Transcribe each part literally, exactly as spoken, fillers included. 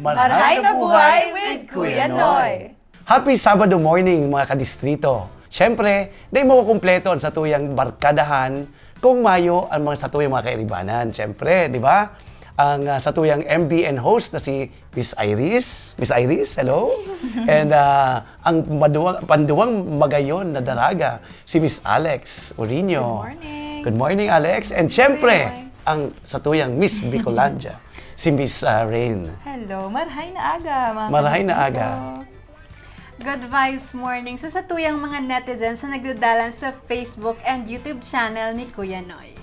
Marhay na buhay with Kuya Noy. Happy Sabado morning, mga kadistrito. Siyempre, dai makukumpleto ang satuyang barkadahan kung mayo ang mga satuyang mga kairibanan. Siyempre, di ba? Ang ah, satuyang M B N host na si Miss Iris. Miss Iris, hello. And ah, ang maduwang, panduwang magayon na daraga, si Miss Alex Orino. Good morning. Good morning, Alex. And siyempre, Good morning. Ang satuyang Miss Bicolandia, si Miss ah, Rain. Hello, marhay na aga, mga Marhay na kadistrito. Aga. Good vibes morning sa satuyang mga netizens na nagdadalan sa Facebook and YouTube channel ni Kuya Noy.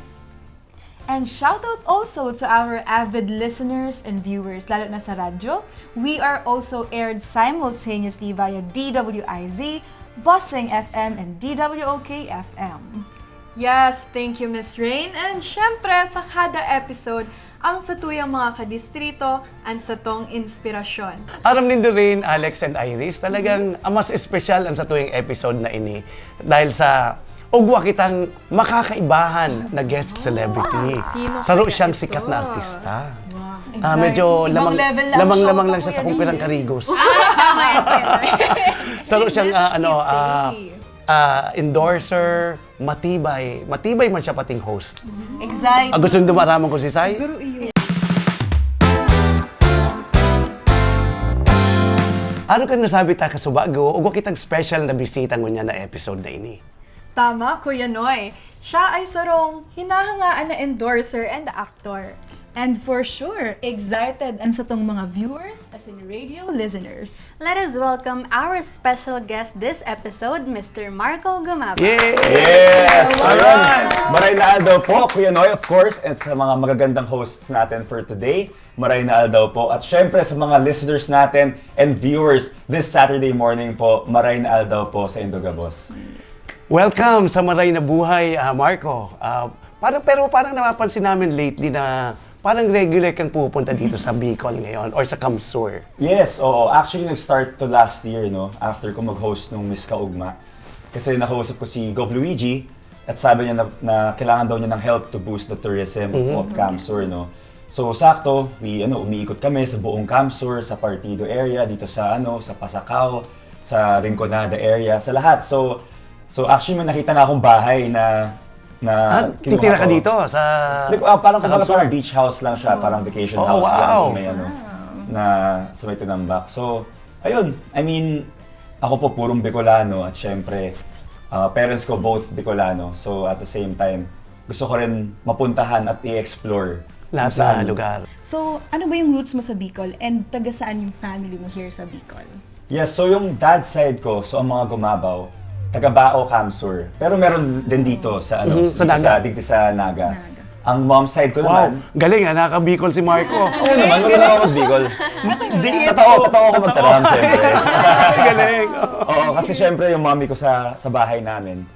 And shoutout also to our avid listeners and viewers, lalo na sa radyo. We are also aired simultaneously via D W I Z, Bossing F M, and D W O K F M. Yes, thank you, Miss Rain. And syempre, sa kada episode, ang satuyang mga kadistrito, ang satong inspirasyon. Aram nindo rin, Alex and Iris, talagang ah, mas espesyal ang satuyang episode na ini dahil sa ugwa kitang makakaibahan na guest celebrity. Sino Saro kaya siyang ito? sikat na artista. Wow. Ah, medyo Ibang lamang, level lang lamang, show lamang ko, lang siya sa Kuya kung Noy. pirang karigos. Ah, tama yan, Kuya Noy. Saro siyang ah, ano, ah, ah, endorser, matibay. Matibay man siya pating host. Exactly. Ah, gusto nindo maaraman kung si Sai? Pero iyo. Ano kan nasabi ta kasubago, ugwa kitang special na bisita ngunyan na episode na ini. Tama, Kuya Noy. Siya ay sarong hinahangaan na endorser and actor. And for sure, excited ang satong mga viewers as in radio listeners. Let us welcome our special guest this episode, Mister Marco Gumaba. Yay! Yes! So, yun. Alright! Maray na aldaw po, Kuya Noy, of course, and sa mga magagandang hosts natin for today. Maray na aldaw po. At syempre sa mga listeners natin and viewers this Saturday morning po, maray na aldaw po sa Indogabos. Welcome sa Maray na Buhay, ah, Marco. Ah, parang, pero parang napapansin namin lately na parang regular kang pupunta dito sa Bicol ngayon or sa CamSur. Yes, oo. Actually, nag-start to last year, no? After ko mag-host nung Miss Kaugma. Kasi nakausap ko si Gov Luigi at sabi niya na, na kailangan daw niya ng help to boost the tourism of CamSur, no? So, sakto, we, ano, umiikot kami sa buong CamSur, sa Partido area, dito sa, ano, sa Pasacao, sa Rinconada area, sa lahat. So, so actually, may nakita nga akong bahay na, na Ah, kinuha titira ka ko. Dito sa Like, ah, parang, sa parang, CamSur? Parang beach house lang siya, parang vacation Oh, house lang wow. sa may, ano, na, sa may Tinambac. So, ayun, I mean, ako po purong Bicolano at syempre, ah, parents ko both Bicolano. So, at the same time, gusto ko rin mapuntahan at i-explore Lahat kung saan. Na lugar. So, ano ba yung roots mo sa Bicol and taga saan yung family mo here sa Bicol? Yes, so yung dad side ko, so ang mga Gumabaw, taga Bao, CamSur. Pero meron din dito sa ano, Mhm, sa dito Naga. sa, dito sa Naga. Naga. Ang mom side ko Wow, naman, galing ah, nakaka-Bicol si Marco. oo naman, marunong ako mag-Bicol. Totoo, totoo ako magtaram, syempre. Galing. Oo, kasi syempre yung mommy ko sa sa bahay namin,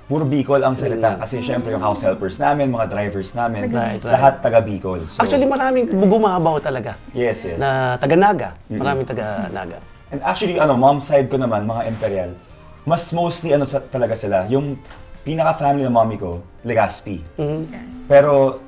puro Bicol ang salita. Mm. Kasi syempre yung house helpers namin, mga drivers namin, Right, right. lahat taga Bicol. So, Actually, maraming Gumabaw talaga yes, yes. Na taga Naga. Maraming taga Naga. And actually, ano, mom side ko naman, mga Imperial, mas mostly ano sa, talaga sila, yung pinaka-family ng mommy ko, Legazpi. Mhm. Yes. Pero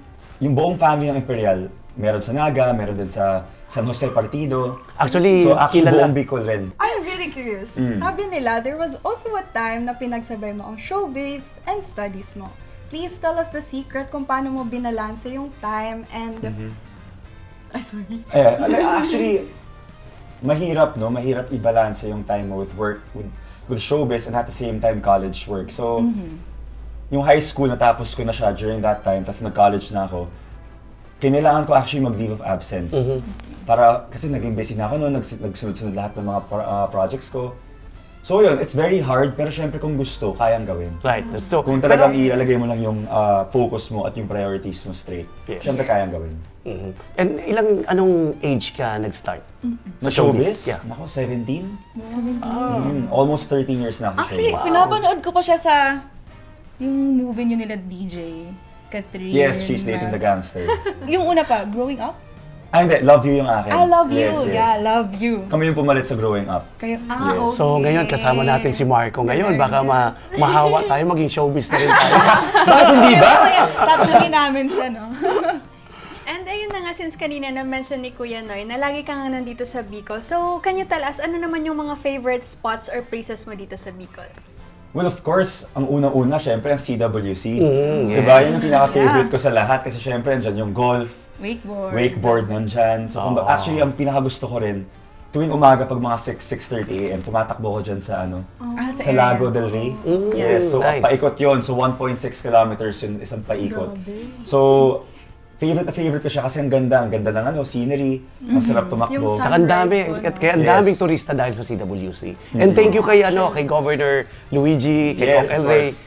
yung buong family ng Imperial, meron sa Naga, meron din sa San Jose Partido. Actually, So actually, kilala- buong Bicol rin. I'm really curious. Mm. Sabi nila, there was also a time na pinagsabay mo ang showbiz and studies mo. Please tell us the secret kung paano mo binalanse yung time and... Mhm. Ay, sorry. Eh, actually, mahirap, no? Mahirap i-balance yung time mo with work, with, with showbiz, and at the same time, college work. So, yung high school, natapos ko na siya during that time, tapos nag-college na ako. Kailangan ko actually mag-leave of absence. Para, kasi naging busy na ako, no? Nags- nagsunod-sunod lahat ng mga pro- ah, projects ko. So, yun, it's very hard, pero syempre kung gusto, kayang gawin. Right, that's true. Kung talagang Pero- ilalagay mo lang yung ah, focus mo at yung priorities mo straight, Yes. syempre kayang gawin. Mhm. And ilang, anong age ka nag-start? Sa Sa showbiz? Yeah. Nako, seventeen? Seventeen. Mm, almost thirteen years na ako sa Actually, showbiz. pinapanood ko pa siya sa yung movie niyo nila D J, Catherine. Yes, she's dating the Mas- gangster. Yung una pa, Growing Up? Ah, hindi. Love You yung akin. I love you. Yes, yes. Yeah, love you. Kami yung pumalit sa Growing Up. Kayo, ah, Yes. okay. So ngayon kasama natin si Marco ngayon, baka ma mahawa tayo, maging showbiz na rin tayo. Bakit hindi ba? Tatluhin namin siya, no? And ayun na nga, since kanina na-mention ni Kuya Noy na lagi ka nga nandito sa Bicol. So, can you tell us, ano naman yung mga favorite spots or places mo dito sa Bicol? Well, of course, ang una-una, syempre, ang C W C. Mm, Diba? yes. Yun ang pinaka-favorite Yeah. ko sa lahat kasi syempre, andyan yung golf, Wakeboard. wakeboard, nandyan. So, Oo. kumbaga, actually, ang pinakagusto ko rin, tuwing umaga pag mga six, six thirty a m, tumatakbo ko dyan sa ano, Ah, sa Lago del Rey. Mm, Yes, so nice. Paikot yun. So one point six kilometers yun, isang paikot. So, favorite na favorite ko siya kasi ang ganda, ang ganda ng ano, scenery, ang sarap tumakbo. Yung Saka ang dami, Sunrise po, no? at kaya ang daming Yes. turista dahil sa C W C. And thank you kay ano, kay Governor Luigi, kay Yes, Kong of El Rey. course.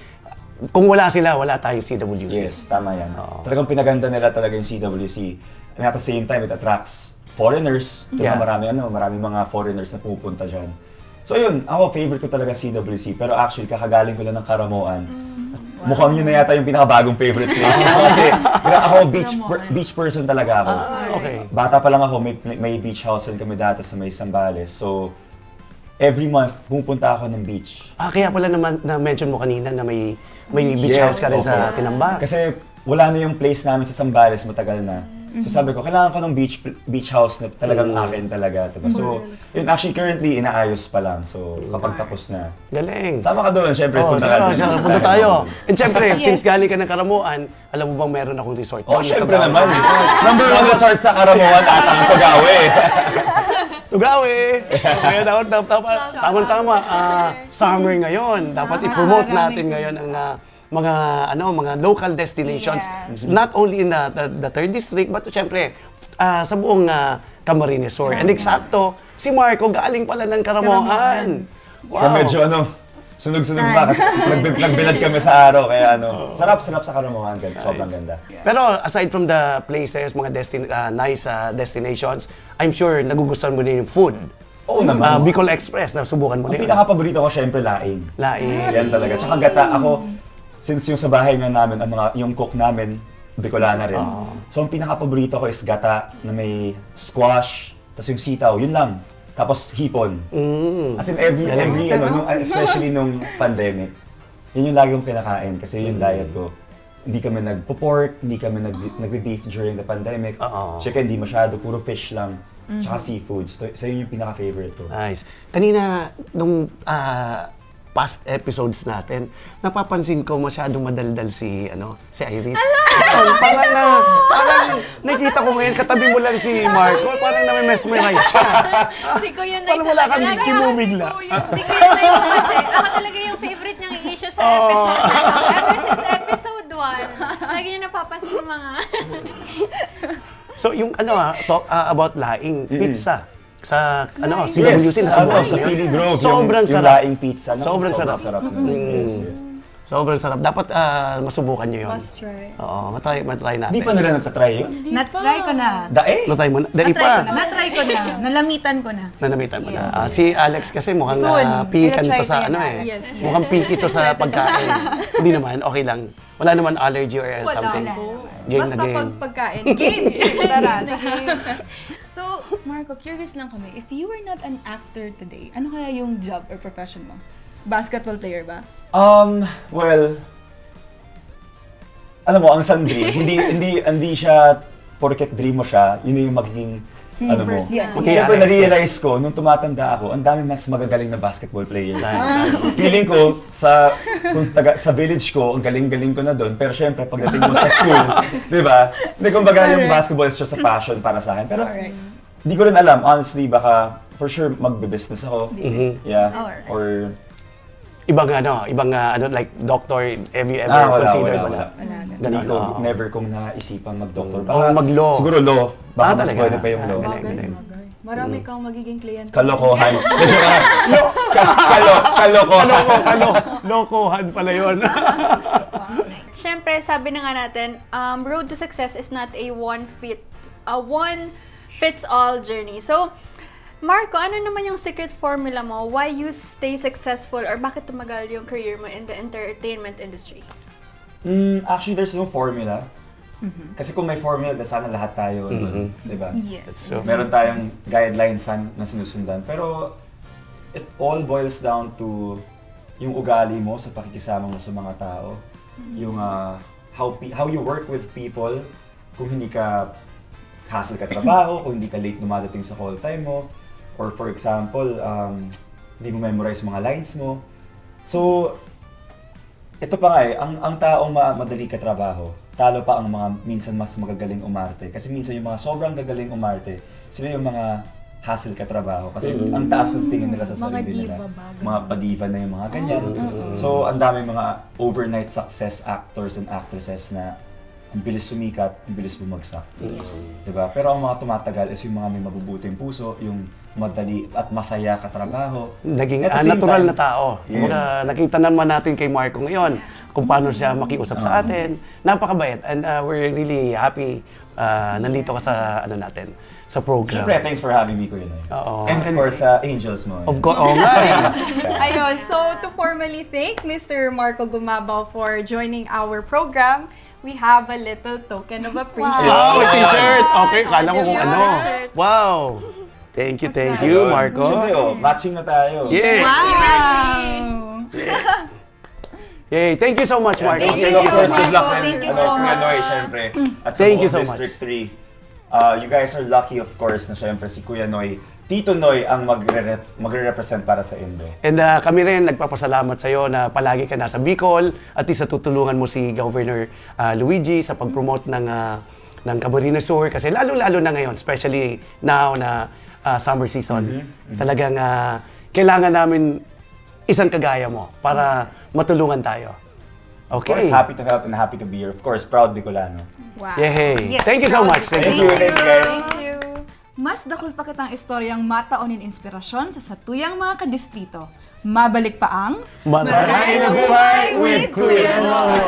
Kung wala sila, wala tayong C W C. Yes, tama yan. Oo. Talagang pinaganda nila talaga yung C W C. And at the same time, it attracts foreigners. Diba? Yeah. Marami, ano, marami mga foreigners na pupunta dyan. So yun, ako favorite ko talaga C W C. Pero actually, kakagaling ko lang ng Caramoan. Mukhang yun na yata yung pinakabagong favorite place ko. Kasi gra- ako beach, per- Caramoan. beach person talaga ako. Ah, okay. Bata pa lang ako, may, may beach house rin kami dati sa may Zambales. So, every month, pumupunta ako ng beach. Ah, kaya pala naman na-mention mo kanina na may may beach Yes, house ka rin sa okay. Tinambac. Kasi wala na yung place namin sa Zambales, matagal na. So sabi ko, kailangan ko ng beach beach house na talagang Mm. akin talaga. Diba? So, yun, actually, currently, inaayos pa lang. So, kapag tapos na. Galing. Sama ka doon, syempre, Oh, punta sama, ka doon. sama, punta tayo. And syempre, Yes. since galing ka ng Karamoan, alam mo bang meron akong resort? Oh, Doon, syempre Tugao. naman. Number one resort sa Karamoan ata ang Tugao eh. Tugao eh. Kaya dapat, dapat, dapat, tamang-tama. Ah, summer ngayon. Dapat Mas i-promote marami natin din. Ngayon ang ah, mga ano, mga local destinations. Yes. Not only in the, the, the third district, but syempre, ah, sa buong ah, Camarines Sur. And eksakto, si Marco galing pala ng Karamoan. Karamoan. Wow. Kaya medyo ano, sunog-sunog pa kasi nagbi- nagbilad kami sa araw. Kaya ano, sarap-sarap sa Karamoan. Ganda, sobrang ganda. Pero aside from the places, mga destin ah, nice ah, destinations, I'm sure nagugustuhan mo na yung food. Oo naman. Ah, Bicol Express, nasubukan mo Ang na yun. pinakapaborito ko, syempre, laing. Laing. Yan talaga. Tsaka gata. Ako, since yung sa bahay nga namin, ang mga, yung cook namin, Bicolana rin. Oo. So, ang pinakapaborito ko is gata na may squash, tapos yung sitaw, yun lang. Tapos hipon. Mm. As in, every, Galing. every ano, nung, especially nung pandemic, yun yung lagi kong kinakain kasi yung diet ko. Hindi kami nagpo-pork, hindi kami nag, nagbe-beef during the pandemic. Oo. Chicken, hindi masyado, puro fish lang. Tsaka seafoods. So, so, yun yung pinaka-favorite ko. Nice. Kanina, nung ah, past episodes natin, napapansin ko masyadong madaldal si, ano, si Iris. Parang na, parang nakikita ko ngayon, katabi mo lang si Marco, parang nami-mesmerize siya. Si Kuya Noy Parang wala kang talaga. kimumigla. Si Kuya Noy po kasi, ako talaga yung favorite niyang issue sa episode na to. Ever since episode one, lagi niya napapansin yung mga... So, yung ano ah, talk ah, about laing, pizza. Sa ano, Laing. C W C Yes, na ano, subukan sa mo yun? Pili Grove, Sobrang yung, yung sarap. laing pizza. Naku, Sobrang sarap. Sarap. Mm. Yes, yes. Sobrang sarap. Dapat ah, masubukan nyo yun. Must try. Oo, matry, matry natin. Hindi pa nila natatry yun? Na-try ko na. Dae? Natry mo na? Dai Na-try pa. ko na. Na-try ko na. Nalamitan ko na. Nanamitan mo na. Yes. Ah, si Alex kasi mukhang Soon. ah, picky Tina-try to sa ko ano na. eh. Yes, yes. Mukhang picky to sa pagkain. Hindi naman, okay lang. Wala naman allergy or Wala. something. Wala. Game Basta na game. pag pagkain. Game! Tara. So, Marco, curious lang kami. If you were not an actor today, ano kaya yung job or profession mo? Basketball player ba? Um, well, alam mo, ang isang dream, hindi, hindi, hindi siya porket dream mo siya, yun na yung magiging, ano mo. Yes. Okay, Siyempre, ano, na-realize ko, nung tumatanda ako, ang dami mas magagaling na basketball player. Feeling ko, sa, kung taga, sa village ko, ang galing-galing ko na doon. Pero syempre, pagdating mo sa school, di ba? Hindi, kumbaga, yung Correct. Basketball is just a passion para sa akin. Pero Correct. di ko rin alam, honestly, baka for sure magbe-business ako. Business. Yeah. Alright. Or Ibang ano, ibang ah, ano, like doctor, have you ever Ah, wala, considered? wala, Wala. wala. Ganun, Hindi ko, oo. never kong naisipang mag-doctor. Oh, mag-law. Siguro law. Baka Ah, mas talaga? pwede pa yung Ah, law. galing, galing. Marami kang magiging kliyente. Kalokohan. Kalo, kalokohan. Kalo, kalo, lokohan pala yun. Siyempre, sabi na nga natin, um, road to success is not a one fit, a one fits all journey. So, Marco, ano naman yung secret formula mo? Why you stay successful or bakit tumagal yung career mo in the entertainment industry? Mm, actually, there's no formula. Kasi kung may formula, then sana lahat tayo, Mhm. di ba? Yes. That's true. Meron tayong guidelines san- na sinusundan. Pero it all boils down to yung ugali mo sa pakikisama mo sa mga tao. Yung ah, how pe- how you work with people. Kung hindi ka hassle ka trabaho, kung hindi ka late dumadating sa call time mo, or for example, um, di mo memorize mga lines mo. So, ito pa nga eh, ang, ang taong ma- madali ka trabaho, talo pa ang mga minsan mas magagaling umarte. Kasi minsan yung mga sobrang gagaling umarte, sila yung mga hassle ka trabaho. Kasi ang taas ng tingin nila sa Mga sarili nila. diva ba? Ganun. Mga padiva na yung mga ganyan. So, ang dami mga overnight success actors and actresses na ang bilis sumikat, ang bilis bumagsak. Yes. Diba? Pero ang mga tumatagal is yung mga may mabubuting puso, yung madali at masaya katrabaho. Naging At the ah, same natural time, na tao. Yes. Kumbaga, nakita naman natin kay Marco ngayon kung paano siya makiusap sa atin. Napakabait and ah, we're really happy ah, nandito ka sa ano natin, sa program. Siyempre, thanks for having me, Kuya Noy. Oo. And of course, sa angels mo. Of course, oh nga eh. Ayun, so to formally thank Mister Marco Gumabaw for joining our program, we have a little token of appreciation. Wow, t-shirt! Okay, kala ko kung ano. Wow! Thank you, thank you, Ayun. Marco. Siyempre, oh, matching na tayo. Yeah! Wow! Yay! Thank you so much, Marco. Thank Thank you, of you course, so good luck much. rin, Thank you ano, so Kuya much. Noy, syempre. At sa Thank you buong so much. District three, uh, you guys are lucky, of course, na syempre si Kuya Noy, Tito Noy ang magre- magre-represent para sa Indo. And ah, kami rin nagpapasalamat sa iyo na palagi ka nasa Bicol at least natutulungan mo si Governor ah, Luigi sa pag-promote ng ah, ng Camarines Sur kasi lalo-lalo na ngayon, especially now na ah, summer season. Talagang ah, kailangan namin isang kagaya mo para matulungan tayo. Of course, Okay. Happy to help and happy to be here. Of course, proud Bicolano. Wow. Yehey. Yes, Thank you so proud. Much. Thank Thank you. you, thank you, guys. Thank you. Mas dakul pa kitang istoryang matao nin inspirasyon sa satuyang mga kadistrito. Mabalik pa ang Maray na buhay with Kuya Noy.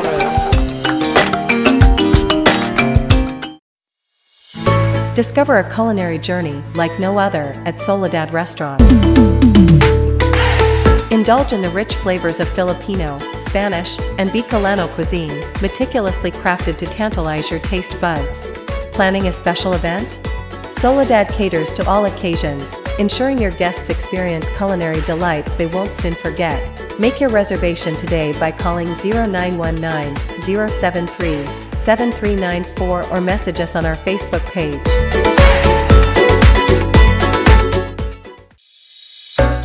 Discover a culinary journey like no other at Soledad Restaurant. Indulge in the rich flavors of Filipino, Spanish, and Bicolano cuisine, meticulously crafted to tantalize your taste buds. Planning a special event? Soledad caters to all occasions, ensuring your guests experience culinary delights they won't soon forget. Make your reservation today by calling zero nine one nine, zero seven three, seven three nine four or message us on our Facebook page.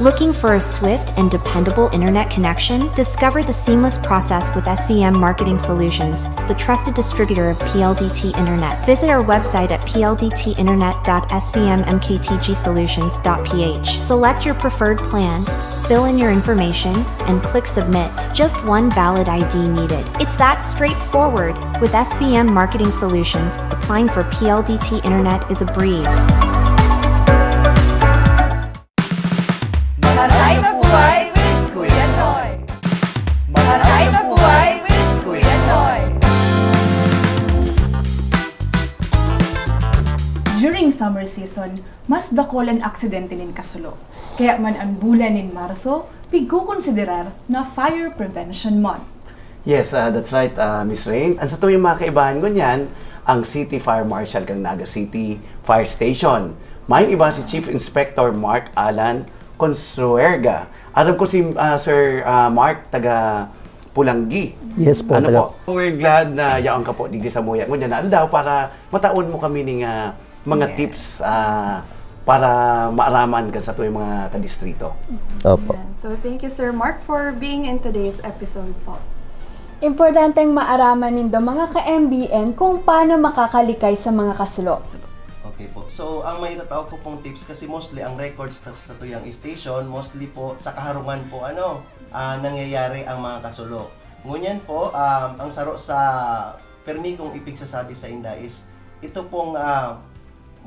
Looking for a swift and dependable internet connection? Discover the seamless process with S V M Marketing Solutions, the trusted distributor of P L D T Internet. Visit our website at p l d t internet dot s v m m k t g solutions dot p h. Select your preferred plan, fill in your information, and click submit. Just one valid I D needed. It's that straightforward. With S V M Marketing Solutions, applying for P L D T Internet is a breeze. Maray na buhay with Kuya Noy. Maray na buhay with Kuya Noy. During summer season, mas dakul an aksidente nin kasulo. Kaya man an bulan nin Marso, pigkokonsiderar na Fire Prevention Month. Yes, ah, that's right, ah, Miss Rain. Ang satuyang mga kaibahan ngunyan, ang City Fire Marshal kan Naga City Fire Station. Mayong iba si Chief Inspector Mark Alan Consuerga. Aram ko si ah, Sir ah, Mark, taga Pulanggi. Yes po, Ano taga- po? We're glad na yaon ka po digdi sa muya ngunyan na aldaw para mataon mo kami ning ah, mga Yes. tips ah, para maaraman kan satuyang mga kadistrito. Opo. Ayan. So, thank you, Sir Mark, for being in today's episode po. Importanteng maaraman nindo, mga ka-M B N, kung paano makakalikay sa mga kasulo. Okay po. So, ang maitatao ko pong tips kasi mostly ang records ta sa tuyang station, mostly po sa kaharungan po ano, ah, nangyayari ang mga kasulo. Ngunyan po, um, ang saro sa permi kong ipigsasabi sa inda is ito pong ah,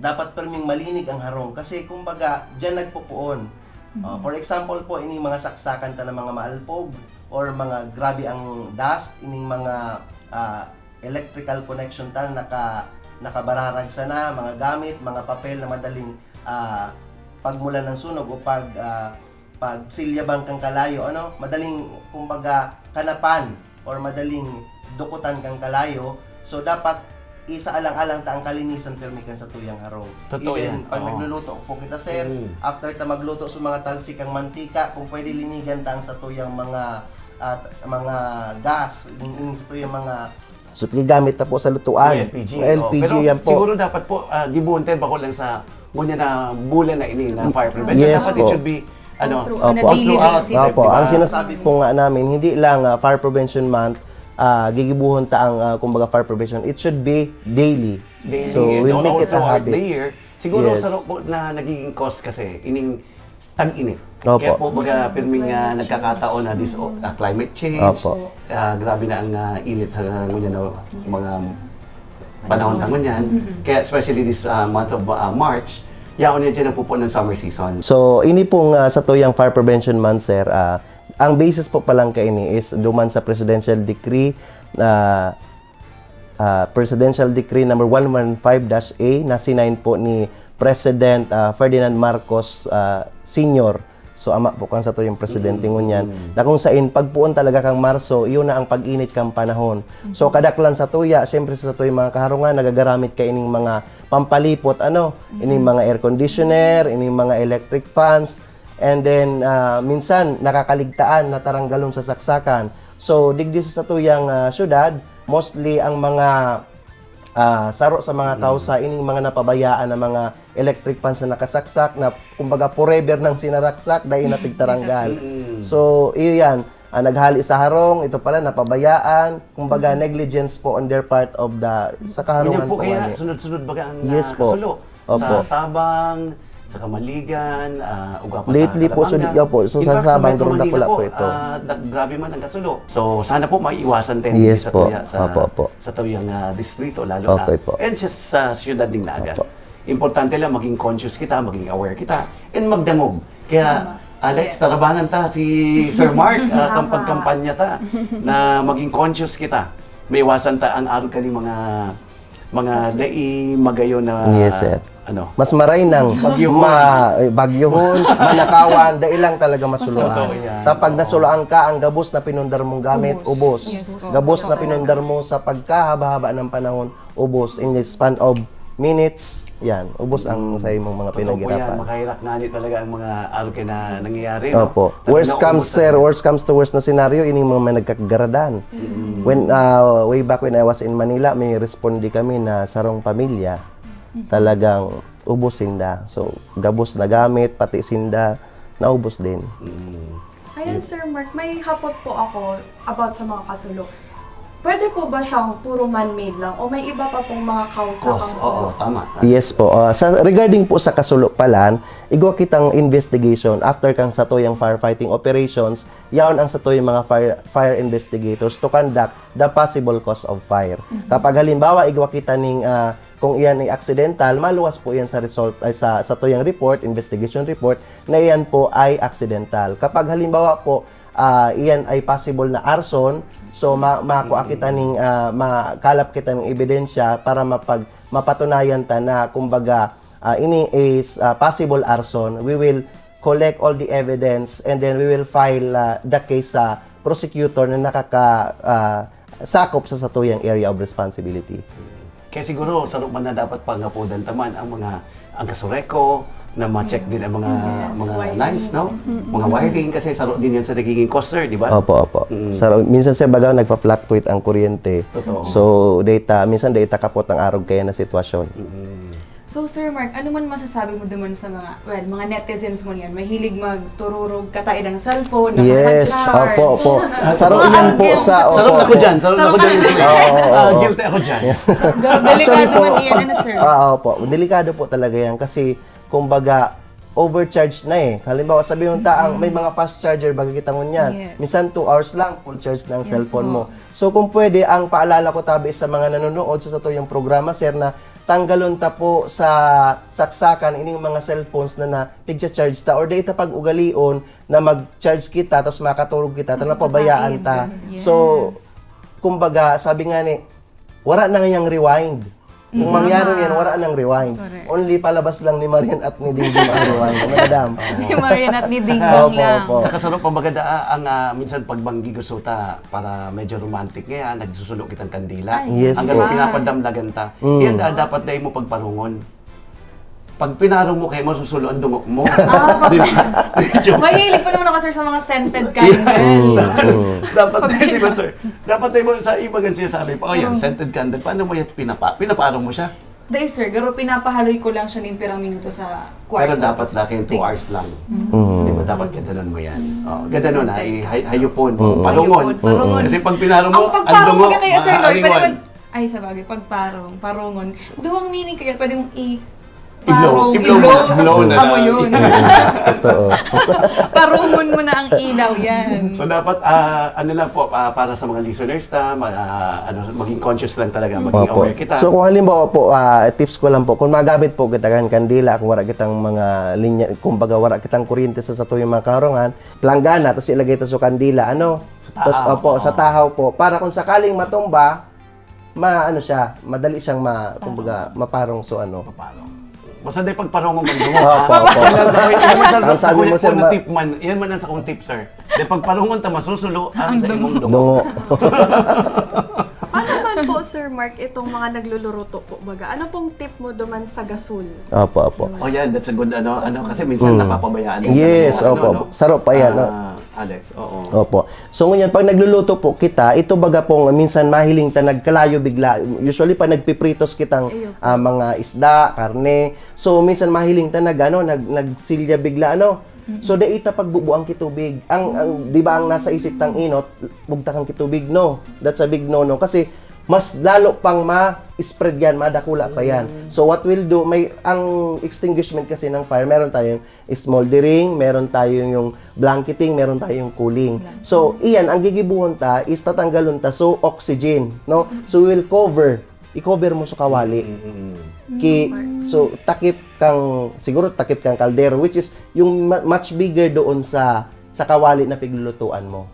dapat perming malinig ang harong kasi kumbaga diyan nagpupuon. Ah, for example po, ining mga saksakan ta ng mga maalpog or mga grabe ang dust, ining mga ah, electrical connection ta naka nakabararag sana, mga gamit, mga papel na madaling ah, pagmulan ng sunog o pag ah, pagsilyabang kang kalayo, ano, madaling kumbaga kanapan or madaling dukutan kang kalayo. So dapat isaalang-alang ta ang kalinisan permi kan satuyang harong. Totoo Even yan. pag Oo. nagluluto po kita, sir, Mm. after ta magluto sa mga talsik kang mantika, kung pwede linigan ta ang satuyang mga at mga gas, yung, yung satuyang mga So, gigamit na po sa lutuan. Yung L P G, Yung oh. L P G, Pero yan po. Siguro dapat po, ah, gibuhon tayo bako lang sa ngunyan na bulan na ini na fire prevention. Yes Dapat it po. should be, ano, All throughout. On a all daily throughout. basis. Opo, Diba? ang sinasabi po nga namin, hindi lang, ah, Fire Prevention Month, ah, gigibuhon ta ang, ah, kumbaga, fire prevention. It should be daily. Daily So, and we'll all make it a throughout habit. the year. Siguro Yes. sa po na nagiging cause kasi ining tag-init. Opo. Kaya po baga pirming, ah, nagkakataon na dis- ah, climate change. Opo. Ah, grabe na ang, ah, init sa ngunyan na mga panahon na ngunyan. Kaya especially this, ah, month of, ah, March, yaon na dyan ang pupuan ng summer season. So, ini pong, ah, satuyang Fire Prevention Month, sir, ah, ang basis po palang kaini is duman sa Presidential Decree, ah, ah, Presidential Decree number one one five dash A na sinign po ni President, ah, Ferdinand Marcos, ah, Senior. So, ama po kan satuyang presidente Mm. ngunyan, Mm. na kung sain pagpoon talaga kan Marso, iyon na ang pag-init kan panahon. So, Mm. kadaklan satuya, siyempre sa satuyang mga kaharungan, nagagaramit kaining mga pampalipot, ano, ining Mm. mga air conditioner, ining mga electric fans, and then, ah, minsan nakakaligtaan na taranggalon sa saksakan. So, digdi sa satuyang, ah, syudad, mostly ang mga, ah, saro sa mga Mm. kausa, ining mga napabayaan na mga electric fans na nakasaksak, na kumbaga forever nang sinaraksak, dai na pigtaranggal. Mm. So, iyo yan. Ah, naghali sa harong, ito pala, napabayaan. Kumbaga, Mm. negligence po on their part of the, sa Ngunyan kaharungan po po kaya, yan eh. sunod-sunod baga ang, Yes ah, po. kasulo? Opo. Sa Sabang, sa Camaligan, ah, ugwa pa sa Lately po, so, Calabanga. di- opo. So, In sa fact, sa Sabang, Metro Durong Dakula Manila po po, ito. ah, da- grabe man ang kasulo. So, sana po maiwasan din Yes sa po. tuya, sa, Opo, opo. sa tuyang, ah, distrito, lalo Okay na. po. And sa, sa siyudad ng Naga. Opo. Importante lang maging conscious kita, maging aware kita, and magdangog. Kaya, Tama. Alex, Yes. tarabangan ta si Sir Mark, ah, Tama. kampag-kampanya ta na maging conscious kita. Maiwasan ta ang arog kaning mga, mga Kaso- dai magayo na, Yes, sir. ano. Mas maray nang Bagyohon. ma-, eh, bagyohon, manakawan, dai lang talaga masuluan. Totoo yan. Kapag Oo. nasuluan ka, ang gabos na pinundar mong gamit, Ubos. ubos. Yes, po. Gabos na Totoo. pinundar mo sa pagkahaba-haba ng panahon, ubos. In the span of minutes, yan, ubos ang Mm. sa imong mga Totoo po yan. pinaghirapan. Makahirak nga ni talaga ang mga arog na nangyayari, no? Opo. Talaga Worst comes, naubos sir, talaga. worst comes to worst na scenario, ining mga may nagkakagaradan. Mm. When, ah, way back when I was in Manila, may responde kami na sarong pamilya, Mm. talagang ubos sinda. So, gabos na gamit, pati sinda, naubos din. Mm. Ayan, Sir Mark, may hapot po ako about sa mga kasulo. Pwede po ba siyang puro man-made lang o may iba pa pong mga kausa Cause, ang oo, sulo? tama. Yes po. Ah, sa, regarding po sa kasulo palan, igwa kitang investigation after kang satuyang firefighting operations, yaon ang satuyang mga fire, fire investigators to conduct the possible cause of fire. Mhm. Kapag halimbawa, igwa kita ning, ah, kung iyan ay accidental, maluwas po iyan sa result, ay sa, satuyang report, investigation report, na iyan po ay accidental. Kapag halimbawa po, ah, iyan ay possible na arson, so ma-, makua kita ning, ah, makalap kita ng ebidensya para mapag-, mapatunayan ta na, kumbaga, ah, ini is, ah, possible arson. We will collect all the evidence and then we will file, ah, the case sa prosecutor na nakaka-, ah, sakop sa satuyang area of responsibility. Kaya siguro, saro man na dapat panghapodan ta man ang mga, ang kasureko, na ma-check din ang mga, Yes. mga Wiring. lines, no? Mm-mm. Mga wiring, kasi saro din yan sa nagiging cause, sir, di ba? Opo, opo. Mm. Saro, minsan, sir, baga, nagpa-fluctuate ang kuryente. Totoo. So, data, minsan data kapot ang arog kaya na sitwasyon. Mm. So, Sir Mark, ano man masasabi mo duman sa mga, well, mga netizens mo niyan? Mahilig magtururog, kataid ang cellphone, Yes, nakasagsa. opo, opo. Saro Mga iyan po arog sa, yan. Sarong opo, ako opo. dyan, sarong ako Sarong dyan. ka dyan. Oo, oo, Ah, oo. guilty ako dyan. Delikado Actually po, man iyan, ano, sir? Ah, opo. Delikado po talaga yan kasi, kumbaga, overcharge na eh. Halimbawa, sabihin ta, ang may Mm. mga fast charger, baga kita ngunyan. Yes. Minsan, two hours lang, full charge na ang Yes cellphone po. mo. So, kung pwede, ang paalala ko tabi sa mga nanonood sa satuyang programa, sir, na tanggalon ta po sa saksakan ining mga cellphones na, na pigcha-charge ta or dai ta pag-ugalion na mag-charge kita, tapos makaturog kita, ta napabayaan ta. Yes. So, kumbaga, sabi nga ni, wala na ngayang rewind. Kung Mm. mangyari Tama. yan, wala nang rewind. Correct. Only palabas lang ni Marian at ni Dingdong ang rewind. Ano, madam? Ni Marian at ni Dingdong Opo, lang. opo. Saka sarong pamagada, ah, ang, ah, minsan pagbanggi gusto ta para medyo romantic ngayon, nagsusulo kitang kandila. Ay, Yes Ang po. ganun, pinapadamlagan ta. Mm. Yan, ah, dapat dahil mo pagparungon. Pag pinarong mo kayo, masusulo ang dungok mo. Ah, pag- Di ba? Medyo- Mahilig pa naman ako, sir, sa mga scented candle. Mm, mm. Dapat, di ba, sir? Dapat, di ba, sa iba ganun sinasabi pa, oh, yan, scented candle, paano mo yan pinapa? Pinaparong mo siya? Dahil, sir, garo pinapahaloy ko lang siya ng pirang minuto sa kwarto. Pero dapat sa akin, two hours lang. Mm. Di ba, dapat gadanon mo yan? Oh, gadanon, ha? I- hay- hayupon, Mm. parungon. Hayupon, parungon. Kasi pag pinarong mo, Ang pagparong mo dungok, kaya, sir, no, pwede maaliwan. mag- Ay, sa bagay, pagparong, parungon. Duwang meaning kaya, pwede mong i- Iblow. Parong, Iblow mo. iblow, Blow tas na amo lang. yun. Totoo. Parungon mo na ang ilaw yan. So dapat ah, ano lang po, ah, para sa mga listeners ta, ma- ah, ano, maging conscious lang talaga, maging Opo. aware kita. So kung halimbawa po, ah, tips ko lang po, kung magamit po kita kan kandila, kung wala kitang mga linya, kumbaga wala kitang kuryente sa satuyang mga kaharungan, planggana, tapos ilagay ito sa kandila, ano? Sa tahaw, Tas, opo, oo. Sa tahaw po. Para kung sakaling matumba, ma ano siya, madali siyang ma, kumbaga, maparong so ano. Paano? Basta di pagparungon ang dungog, ha? Opo, opo. Yan ang sa- yan man sa- Ang sabi mo, sir, kung ma- tip man, yan man ang sa kong tip, sir. Di pagparungon ta, masusulo ang sa imong dungog. Dungo. Paano man po, Sir Mark, itong mga nagluluruto po, baga? Ano pong tip mo duman sa gasol? Opo, opo. Oh, yan, that's a good, ano, ano, kasi minsan Mm. napapabayaan mo Yes, talaga, opo. ano, no? Sarap pa yan, no? Ah, Alex, oo. Opo. So ngunyan, pag nagluluto po kita, ito baga pong minsan mahiling ta nagkalayo bigla. Usually, pag nagpipritos kitang Ayun. ah, mga isda, karne, so minsan mahiling ta nag, ano, nag, nagsilya bigla, ano? So dai ta pagbubuang kitubig. Ang, ang, di ba ang nasa isip tang inot, bugtakan kitubig, no? That's a big no-no. Kasi mas lalo pang ma-spread yan, madakula pa yan. So what we'll do, may, ang extinguishment kasi ng fire, meron tayong smoldering, meron tayong yung blanketing, meron tayong cooling. So iyan, ang gigibuhon ta is tatanggalon ta, so oxygen, no? So we'll cover, i-cover mo sa kawali. Ki, so takip kang, siguro takip kang kaldero, which is yung ma- much bigger doon sa sa kawali na piglulutuan mo.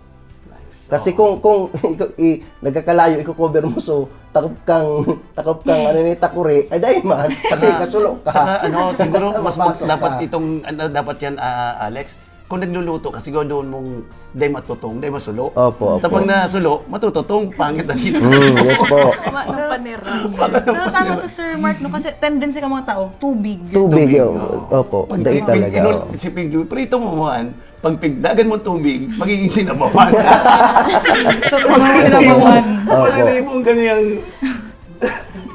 Kasi kung kung ikaw, i, nagkakalayo, i-cover mo, so takop kang takop kang ano ni takuri, ay dai man, sakit kasulo ka. Saka ano, siguro mas mag- Mapasok dapat ka. Itong, ano, dapat yan, ah, Alex, kung nagluluto ka, siguro doon mong day matutong, day masulo. Opo, opo. Tapos na sulo, matututong, pangit ang ginawa. Mm, yes po. Ma, ng panira. Pero tama to, Sir Mark, no? Kasi tendency ka mga tao, tubig. Tubig, Tubig, oh, oo. Opo, Pag dai pig- talaga. inul- Oh. Si pig, prito mo man, pag pigdagan mo tubig, magiging sinabawan. Sinabawan. Opo. Mariribo ang kanyang...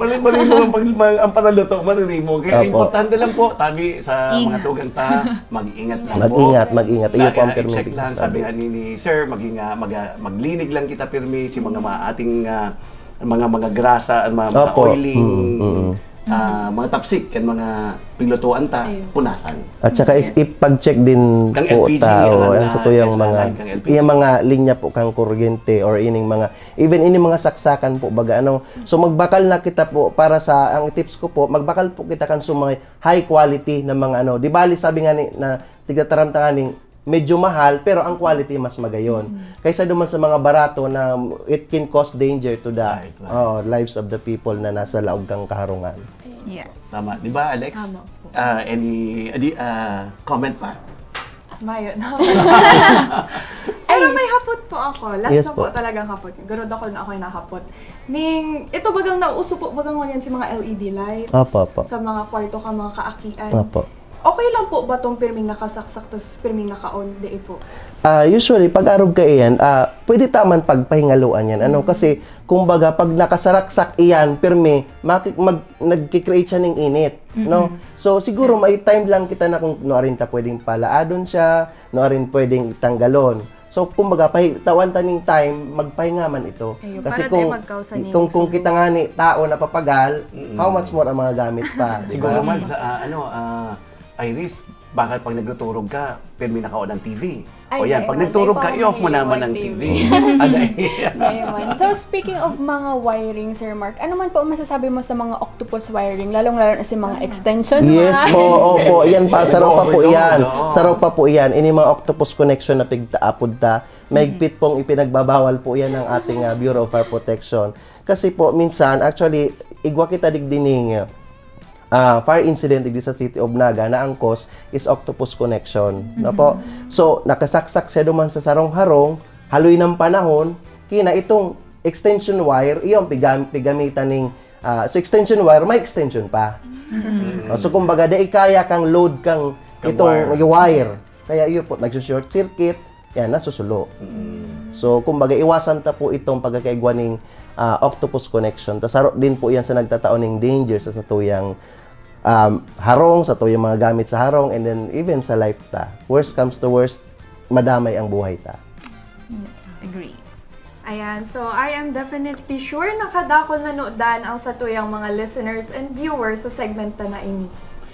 Mariribo ang, pag, ang panaluto, mariribo. Kaya Opo. Importante lang po, tabi sa mga Ingat. tugang ta, mag-ingat lang po. Mag-ingat, mag-ingat. Iyo po ang Kaya i-check permitting lang, sa sabi ani ni Sir, maging, ah, mag, ah, maglinig lang kita pirmi si mga ma- ating ah, mga mga grasa, ang mga, mga Opo. oiling, Mm, mm, mm. ah, mga tapsik, kan mga piglutuan ta, Ayun. punasan. At saka is ipag-check din Kang po L P G, ta, ang oh, mga- ang sa tuyang ang mga mga kang L P G. Yung mga linya po kang kuryente or ining mga, even ining mga saksakan po baga ano. So magbakal na kita po para sa, ang tips ko po, magbakal po kita kan sa mga high quality na mga ano. Di bali sabi nga ni na tigataram ta nga ning medyo mahal pero ang quality mas magayon. Kaysa duman sa mga barato na it can cause danger to the Right, right. oh, lives of the people na nasa laog kang kaharungan. Yes. Tama, di ba, Alex? Tama po. Ah, any adi, ah, comment pa? Mayo na. Pero may hapot po ako. Last Yes na po, po. Talagang hapot. Garo dakul na ako'y nahapot. Ning, ito bagang nauso po, bagang ngunyan si mga L E D lights. Apo, apo. Sa mga kwarto ka, mga kaakian. Apo. Okay lang po ba tong pirming nakasaksak tas pirming naka-on? Di po. Ah, usually, pag arog ka iyan, ah, pwede ta man pagpahingaluan yan. Ano? Kasi, kumbaga, pag nakasaraksak iyan, pirmi, maki- mag- nagki-create siya ng init. No? So, siguro may time lang kita na kung nuarin ta pwedeng palaadon siya, nuarin pwedeng tanggalon. So, kumbaga, pahi- tawan ta ning time, magpahinga man ito. Ayun, Kasi para kung, tayo magkausa ning kung, kung sunog. Kita nga ni tao napapagal, how much more ang mga gamit pa, di Siguro ba? Man, sa, ah, ano, ah, Iris, bakit pag nagtuturog ka, pirmi naka-on ang T V? Ay, O yan, dahil pag man, nagturog di ka, ba, i-off mo T V? naman ang White T V. T V. Ano yan? Ayun. So, speaking of mga wiring, Sir Mark, ano man po ang masasabi mo sa mga octopus wiring, lalong-lalo na sa mga extension? Yes mga- po, opo. Yan pa, saraw pa po Overload, yan. oo. Saraw pa po yan. Ini mga octopus connection na pigtaapod ta, mahigpit pong ipinagbabawal po yan ng ating ah, Bureau of Fire Protection. Kasi po, minsan, actually, igwa kita digdining ah, fire incident digdi sa City of Naga na ang cause is octopus connection. No po? So, nakasaksak siya duman sa sarong harong, haloy ng panahon, kina itong extension wire, iyon, pigam- pigamitan ning Ah, so extension wire, may extension pa. Oh, so kumbaga, dai kaya kang load kang Kang itong wire. wire. Kaya yun po, nagsushort circuit, yan, nasusulo. So, kumbaga, iwasan ta po itong pagkakaigwa ning ah, octopus connection. Tas saro din po yan sa nagtatao ning danger sa satuyang um, harong, satuyang mga gamit sa harong, and then even sa life ta. Worst comes to worst, madamay ang buhay ta. Yes, agree. Ayan, so I am definitely sure na kadakol na nudan ang satuyang mga listeners and viewers sa segment ta na ini.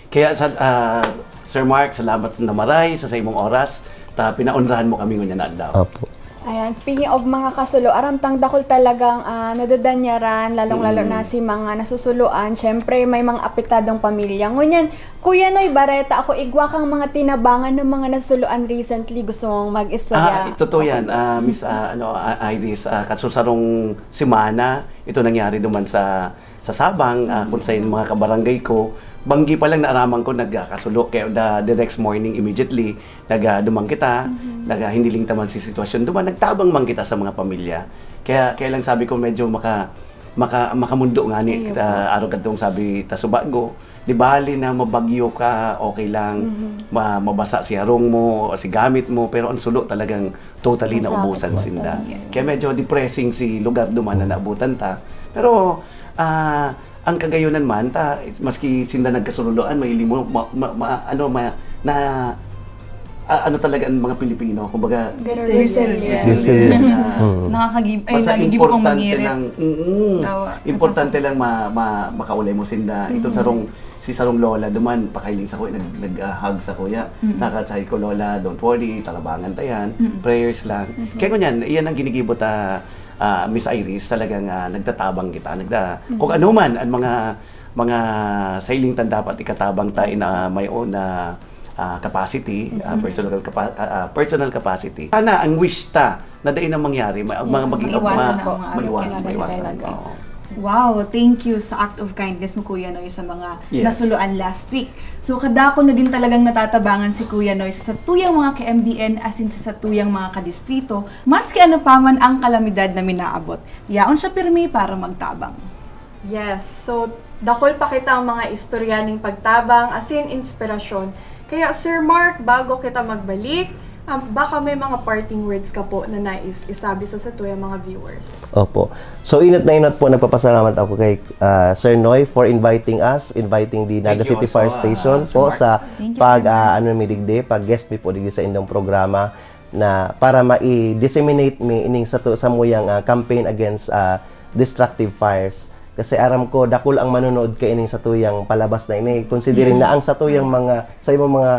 Kaya sa ah, Sir Mark, salamat na maray sa, sa imong oras. Ta pinaonrahan mo kami ngunyan na adlaw. Opo. Ayan, speaking of mga kasulo, aram tang dakol talagang ah, nadadanyaran, lalong-lalo na si mga nasusuluan. Siyempre, may mga apektadong pamilya. Ngunyan, Kuya Noy Bareta, ako igwa kang mga tinabangan ng mga nasuluan recently. Gusto mong mag-istorya? Ah, totoo yan, ah, Miss ah, ano, ah, Iris, ah, kasusarong semana, ito nangyari duman sa sa Sabang, ah, kung sa mga kabarangay ko, banggi pa lang naaraman ko nagkakasulo. Kaya the, the next morning, immediately, nag ah, duman kita, nag ah, hiniling taman si sitwasyon. Duman, nagtabang man kita sa mga pamilya. Kaya, kaya lang sabi ko, medyo maka, maka, makamundo nga ni, Ayun kita, araw kadtong sabi ta subago, di bali na mabagyo ka, okay lang, ma, mabasa si harong mo, o si gamit mo, pero ang sulo talagang totally Masakit naubusan po sinda. talaga, yes. Kaya medyo depressing si lugar duman na naabutan ta. Pero ah, ang kagayunan man, ta, maski sinda nagkasululoan, may limo, ma, ma, ma- ano, ma, na, ah, ano talaga ang mga Pilipino, kumbaga, Resilient. Resilient. na, Nakakagib ay basta nagigib akong importante mangirit. lang, mm, Tawa. importante lang ma, ma, makaulay mo sinda. Itong sarong, si sarong lola duman, pakailing sa ko, nag, nag ah, hug sa kuya. Nakachay ko, "Lola, don't worry, talabangan ta yan. Prayers lang." Kaya ngunyan, iyan ang ginigibo ta, ah, Miss Iris, talagang ah, nagtatabang kita. Nagda, Kung ano man ang mga mga sailing tan dapat ikatabang ta in ah, my own ah, ah, capacity, ah, personal capa- ah, ah, personal capacity. Sana ang wish ta na dai na mangyari, ma- mga maging Maiwasan ma- na ang mga maiwasan, abuso maiwasan. talaga. Oo. Wow, thank you sa act of kindness mo, Kuya Noy, sa mga Yes. nasuluan last week. So, kadakol na din talagang natatabangan si Kuya Noy sa satuyang mga ka-M B N asin sa satuyang mga kadistrito, maski ano pa man ang kalamidad na minaabot. Yaon siya pirmi para magtabang. Yes, so dakol pa kita ang mga istorya ning pagtabang asin inspirasyon. Kaya Sir Mark, bago kita magbalik, um, baka may mga parting words ka po na nais isabi sa satuyang mga viewers. Opo. So, inot na inot po, nagpapasalamat ako kay ah, Sir Noy for inviting us, inviting the Naga Thank you City also, Fire ah, Station Sir po Mark. sa Thank you, pag Sir Mark. ah, ano mi digdi, pag guest mi po digdi sa indong programa na para ma-disseminate mi ining sa samuyang ah, campaign against ah, destructive fires. Kasi aram ko, dakul ang manonood kaining satuyang palabas na ini. Considering Yes. na ang satuyang mga, sa imong mga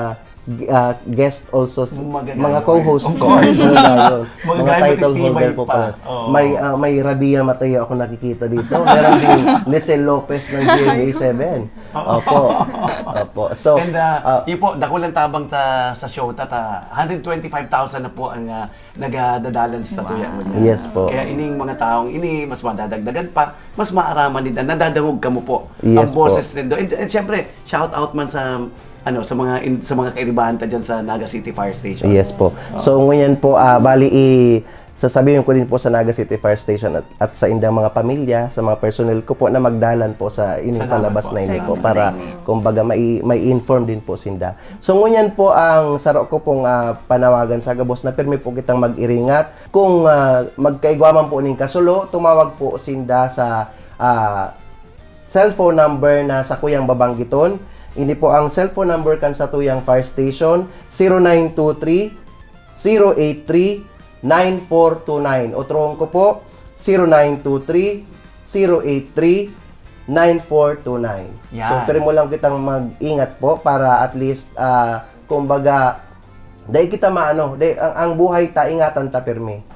ah, guest also, s- Magagano mga co-host, yun. Of course. mga, mga Magagano title titibay holder po pa. pala. Oo. May, ah, may Rabia Mateo ako nakikita dito. Meron din Nesel Lopez ng G M A seven. Opo. Opo. So, And uh, ah, ipo, dakulang tabang ta sa show ta, ta one hundred twenty-five thousand na po ang uh, nagdadalan sa tuya mo niya. Yes po. Kaya ining mga taong ini, mas madadagdagan pa, mas maaraman nila, nadadangog kamo po. Yes ang boses po. nindo. And, and syempre, shout out man sa ano sa mga in, sa mga kairibahan ta diyan sa Naga City Fire Station. Yes po. So, ngunyan po, ah, bali, i- sasabihin ko din po sa Naga City Fire Station at, at sa indang mga pamilya, sa mga personnel ko po na magdalan po sa ining Salamat palabas po. na ini Sa po inyong para training. kumbaga mai, mai-inform din po sinda. So ngunyan po ang saro ko pong ah, panawagan sa gabos na pirmi po kitang mag-iringat. Kung ah, magkaigwa man po ning kasulo, tumawag po sinda sa ah, cellphone number na sa kuyang babanggiton. Ini po ang cellphone number kan sa tuyang fire station, zero nine two three, zero eight three, nine four two nine. Otrohon ko po, zero nine two three, zero eight three, nine four two nine. Yan. So, pero mo lang kitang mag-ingat po para at least, ah, kumbaga, dahil kita maano, dahil ang, ang buhay ta, ingatan ta pirmi.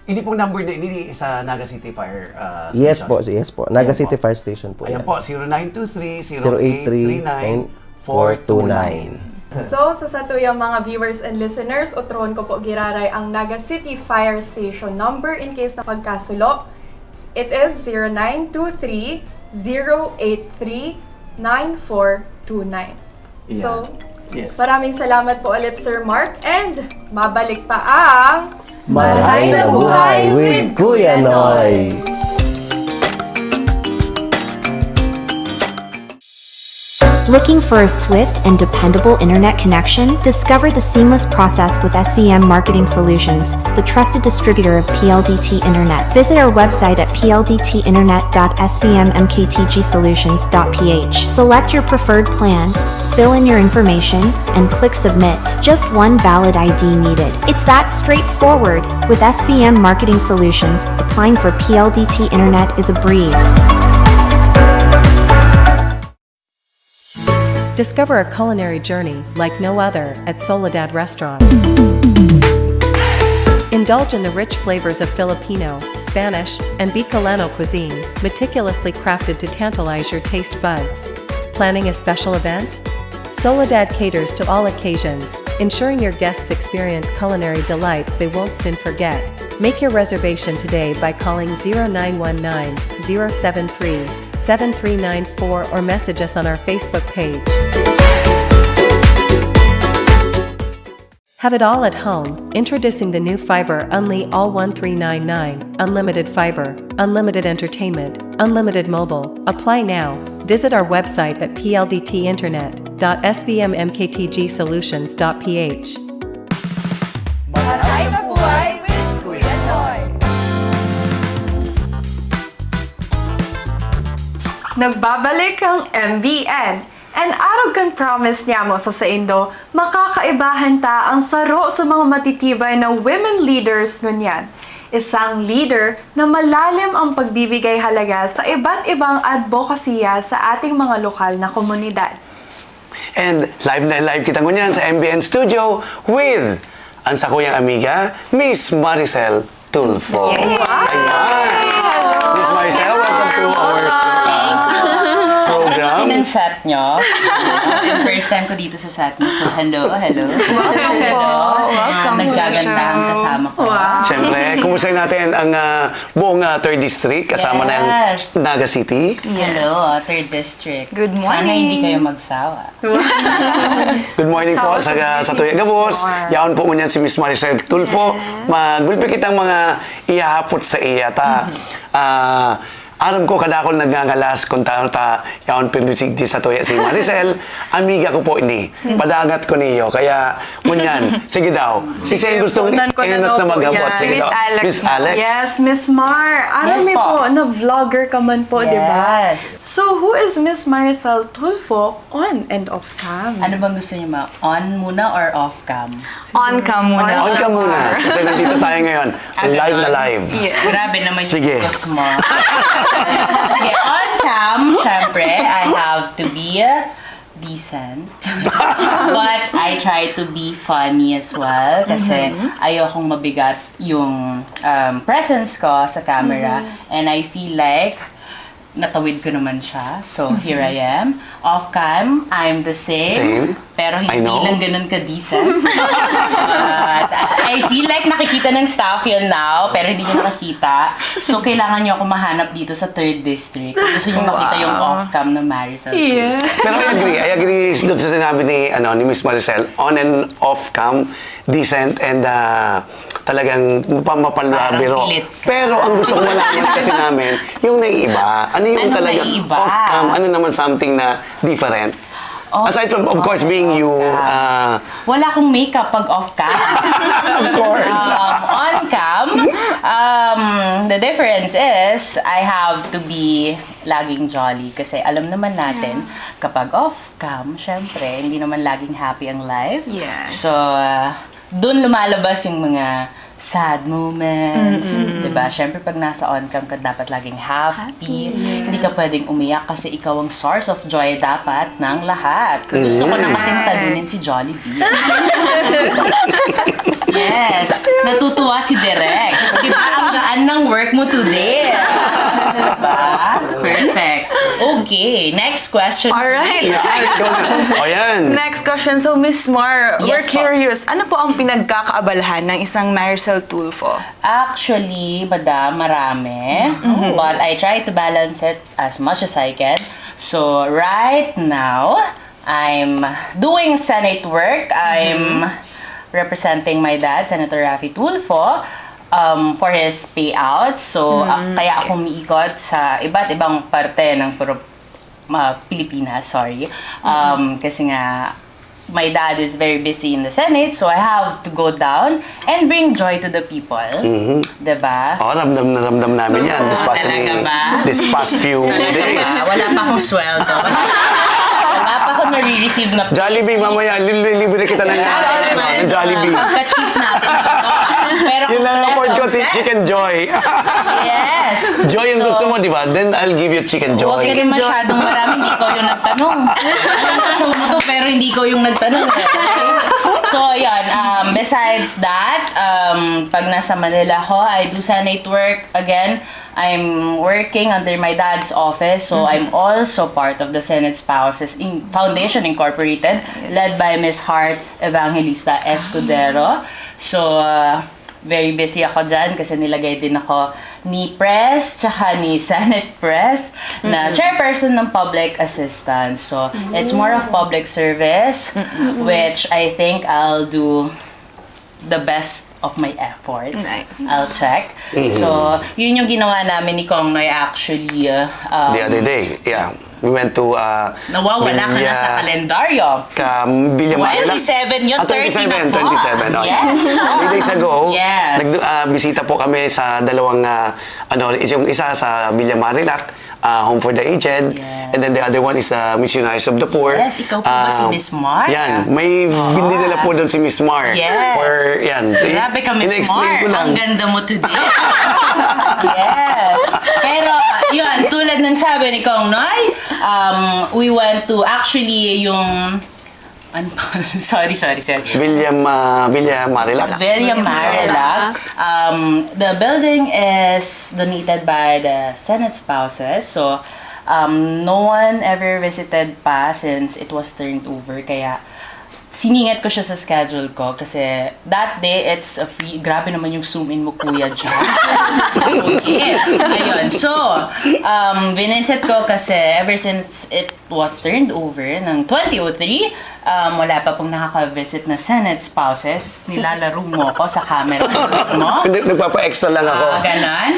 Hindi pong number na ini sa Naga City Fire uh, Yes Station. po, yes po. Naga Ayan City po. Fire Station po. Ayan Yan. po, zero nine two three, zero eight three nine, four two nine. So, sa satuyang mga viewers and listeners, otrohon ko po giraray ang Naga City Fire Station number in case na pagkasulo. It is zero nine two three, zero eight three, nine four two nine. Ayan. So, Yes. maraming salamat po ulit, Sir Mark, and mabalik pa ang Maray na buhay with Kuya Noy. Looking for a swift and dependable internet connection? Discover the seamless process with S V M Marketing Solutions, the trusted distributor of P L D T Internet. Visit our website at p l d t internet dot s v m m k t g solutions dot p h. Select your preferred plan, fill in your information, and click submit. Just one valid I D needed. It's that straightforward. With S V M Marketing Solutions, applying for P L D T Internet is a breeze. Discover a culinary journey like no other at Soledad Restaurant. Indulge in the rich flavors of Filipino, Spanish, and Bicolano cuisine, meticulously crafted to tantalize your taste buds. Planning a special event? Soledad caters to all occasions, ensuring your guests experience culinary delights they won't soon forget. Make your reservation today by calling zero nine one nine, zero seven three, seven three nine four or message us on our Facebook page. Have it all at home. Introducing the new Fiber Unli All one three nine nine, unlimited fiber, unlimited entertainment, unlimited mobile. Apply now. Visit our website at p l d t internet dot s v m m k t g solutions dot p h. Maray na buhay with Kuya Joy. Nagbabalik ang M B N. And arog kan promise niamo sa saindo, makakaibahan ta ang saro sa mga matitibay na women leaders ngunyan. Isang leader na malalim ang pagbibigay halaga sa iba't ibang adbokasiya sa ating mga lokal na komunidad. And live na live kita ngunyan sa M B N Studio with ang sakuyang amiga, Miss Maricel Tulfo. Ayan. Miss Maricel, welcome to our uh, program. Pinanset nyo. First time ko dito sa set nyo. So, hello, hello. Welcome po. Welcome to the Naggaganda ang show. Kasama ko. Siyempre, kumusta natin ang ah, buong ah, third District? Kasama na ang Yes. Naga City. Hello, third district. Good Sana hindi morning. Kayo magsawa. Good morning po sa, sa Tuya Gabos. Yaon po ngunyan si Miss Maricel Tulfo. Magulpi kitang mga ihahapot sa iya ta. Ah, aram ko kadakol nagngangalas kung taon ta yaon pirmi si sa Tuya si Maricel. Amiga ko po ini. Padangat ko niyo. Kaya ngunyan, sige daw. Si Sen gustong Punan ko na enot daw na po maghapot. yan. Sige Miss daw. Alex. Miss Alex. Yes, Miss Mar. Alam Yes mo po. po, na vlogger ka man po, di ba? Yes. So, who is Miss Maricel Tulfo on and off cam? Ano bang gusto niyo ma? On muna or off cam? On cam muna. On ka muna. Kasi nandito tayo ngayon. Live na live. Yes. Grabe naman Sige. Yung gusto mo. Sige, on cam, syempre, I have to be decent. But I try to be funny as well kasi ayokong mabigat yung um, presence ko sa camera. And I feel like natawid ko naman siya. So, here I am. Off cam, I'm the same. Same. Pero I hindi know. Lang ganun ka-decent. But I feel like nakikita ng staff yun now, pero hindi nyo nakikita. So, kailangan nyo ako mahanap dito sa third district. Gusto nyo makita yung off-cam na Maricel. Yeah. Pero I agree. I agree doon sa sinabi ni, ano, ni Miss Maricel. On and off cam, decent and ah, talagang mapapalabiro. Parang pilit. Pero ang gusto ko malaman kasi namin, yung naiiba. Ano yung Anong talaga naiiba? Off cam? Ano naman something na different? Off- Aside from, of course, being you, ah, Wala akong makeup pag off-cam. of course. Um, on-cam, um, the difference is, I have to be laging jolly. Kasi alam naman natin, kapag off-cam, syempre, hindi naman laging happy ang life. Yes. So, uh, doon lumalabas yung mga sad moments. Diba? Syempre, pag nasa on-cam ka, dapat laging happy. Hindi ka pwedeng umiyak kasi ikaw ang source of joy dapat ng lahat. Gusto ko na kasing talunin si Jollibee. Yes. Natutuwa si Direk. Diba? Ang gaan ng work mo today. Diba? Perfect. Okay. Next question. Alright. O yan. Next question. So, Miss Mar, we're Yes po. Curious. Ano po ang pinagkakaabalahan ng isang Maricel Tulfo? Actually, madam, marami. But I try to balance it as much as I can. So, right now, I'm doing Senate work. I'm representing my dad, Senator Raffy Tulfo, um, for his payout. So, ak- kaya ako umiikot sa iba't ibang parte ng pro- ma-, Pilipinas, sorry. Um, kasi nga, my dad is very busy in the Senate, so I have to go down and bring joy to the people. Diba? Oh, ramdam na ramdam namin yan. This past, Talaga ba? This past few days. Wala pa akong sweldo. Wala pa akong nare-receive na Jollibee, mamaya, li- libre kita ng Wala ano, naman. ng Jollibee. Pagka-cheap natin ito. Pero Yun lang ang kung afford ko, wala si akong Chicken Joy. Yes. Joy ang So, gusto mo, di ba? Then I'll give you Chicken Huwag Joy. kasi masyadong marami, hindi ko yung nagtanong. Show mo to, pero hindi ko yung nagtanong. So, yun. Um, besides that, um, pag nasa Manila ako, I do Senate work. Again, I'm working under my dad's office, so I'm also part of the Senate Spouses In- Foundation Incorporated, led by Miss Hart Evangelista Escudero. So, uh, very busy ako dyan kasi nilagay din ako ni Pres tsaka ni Senate Pres na chairperson ng public assistance. So, it's more of public service, which I think I'll do the best of my efforts. Nice. I'll check. So, yun yung ginawa namin ni Kong Noy actually. Uh, um, The other day, yeah. We went to uh, Nawawala ka na Villa- sa kalendaryo. Ka Villa Marilac. twenty-seven yun, Ah, thirty na twenty-seven, po. twenty-seven. Oh, Yes. Three days ago, Yes. nag, ah, bisita po kami sa dalawang, ah, ano, yung isa sa Villa Marilac, ah, Home for the Aged, Yes. and then the other one is the Missionaries of the Poor. Yes, ikaw po ba si Ah, Miss Mar? Yan, may bibili nila po doon si Miss Mar. Yes. For, yan. Grabe ka, Miss Ina-explain Mar. ko lang. Ang ganda mo today. Yes. Pero, yun, tulad ng sabi ni Kong Noy, um, we went to, actually, yung, ano pa? Sorry, sorry, sorry. William, ah, Villa Marilac. William Marilac. Um, the building is donated by the Senate spouses. So, um, no one ever visited pa since it was turned over. Kaya, siningit ko siya sa schedule ko kasi that day, it's a free, grabe naman yung zoom in mo, Kuya John. Okay. Ayun. So, um, visit ko kasi ever since it was turned over ng twenty oh three, um, wala pa pong nakaka-visit na Senate spouses. Nilalaro mo ako sa camera mo. Hindi, nagpapa-extra lang ako. Ah, ganon?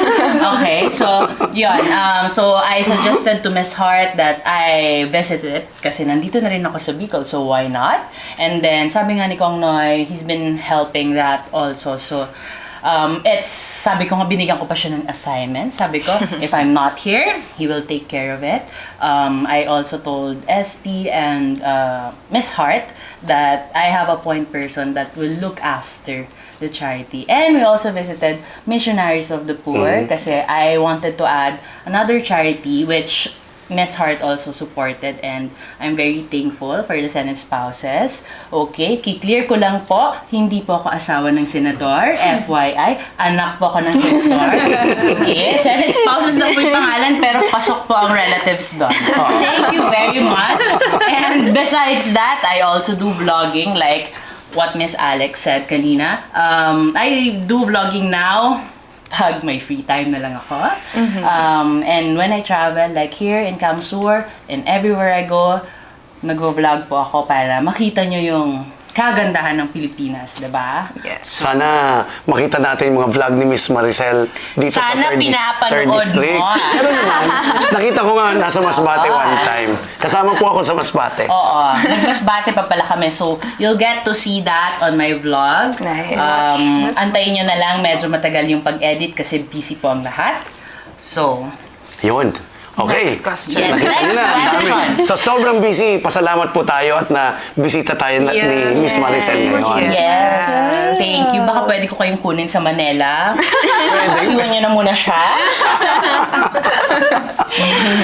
Okay, so, yun. Um, so, I suggested to Miss Hart that I visit it kasi nandito na rin ako sa Bicol, so why not? And then, sabi nga ni Kong Noy, he's been helping that also. So, um, it's, sabi ko nga, binigyan ko pa siya ng assignment. Sabi ko, if I'm not here, he will take care of it. Um, I also told S P and uh, Miss Hart that I have a point person that will look after the charity. And we also visited Missionaries of the Poor kasi I wanted to add another charity which Miss Hart also supported, and I'm very thankful for the Senate spouses. Okay, ki-clear ko lang po, hindi po ako asawa ng senador, F Y I, anak po ako ng senador. Okay, Senate spouses na po yung pangalan, pero pasok po ang relatives doon. Thank you very much. And besides that, I also do vlogging, like what Miss Alex said kanina. Um, I do vlogging now pag may free time na lang ako. Um, and when I travel, like here in Camsur, and everywhere I go, nagvo-vlog po ako para makita nyo yung kagandahan ng Pilipinas, di ba? Yes. Sana makita natin yung mga vlog ni Miss Maricel dito sa Sana third, dis- pinapanood third district. mo, ah. Pero naman, nakita ko nga nasa Masbate one time. Kasama po ako sa Masbate. Oo, nag-Masbate pa pala kami. So, you'll get to see that on my vlog. Nice. Um, antayin nyo na lang, medyo matagal yung pag-edit kasi busy po ang lahat. So, Yun. Okay. Next question. Yes, Nakita next nyo na, ang dami. Question. So, sobrang busy. Pasalamat po tayo at na bisita tayo na, ni Yes. Miss Maricel ngayon. Yes. Thank you. Baka pwede ko kayong kunin sa Manila. Iwan nyo na muna siya.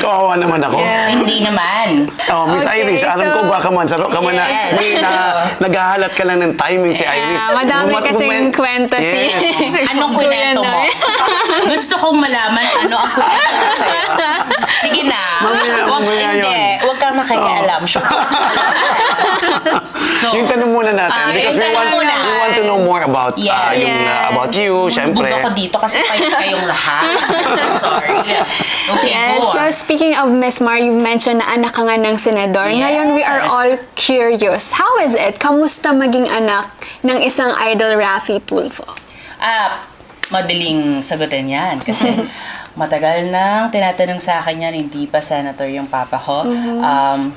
Kawawa naman ako. Yeah. Hindi naman. Oh, Miss Okay, Iris, alam so ko baka man, saro ka man na, Yes. may na, naghahalat ka lang ng timing si Iris. Ah, madami Mat- kasing kumen- kwento si Yes. Anong Kuya kwento mo? Noy. Gusto kong malaman ano ang kwento sa'yo. Sige na. Mamaya, Huwag, mamaya hindi. yun. Huwag kang makikialam. So, Yung tanong muna natin, Ah, because yung we tanong want, muna. we want to know more about Yes. ah, yung ah, about you, syempre. Bug ako dito kasi kayo kayong lahat. Sorry. Okay, Yes, go so on. Speaking of Miss Mar, you mentioned na anak ka nga ng senador. Yes. Ngayon, we are all curious. How is it? Kamusta maging anak ng isang idol, Raffy Tulfo? Ah, madaling sagutin yan kasi Matagal nang tinatanong sa akin yan, hindi pa senator yung papa ko. Um,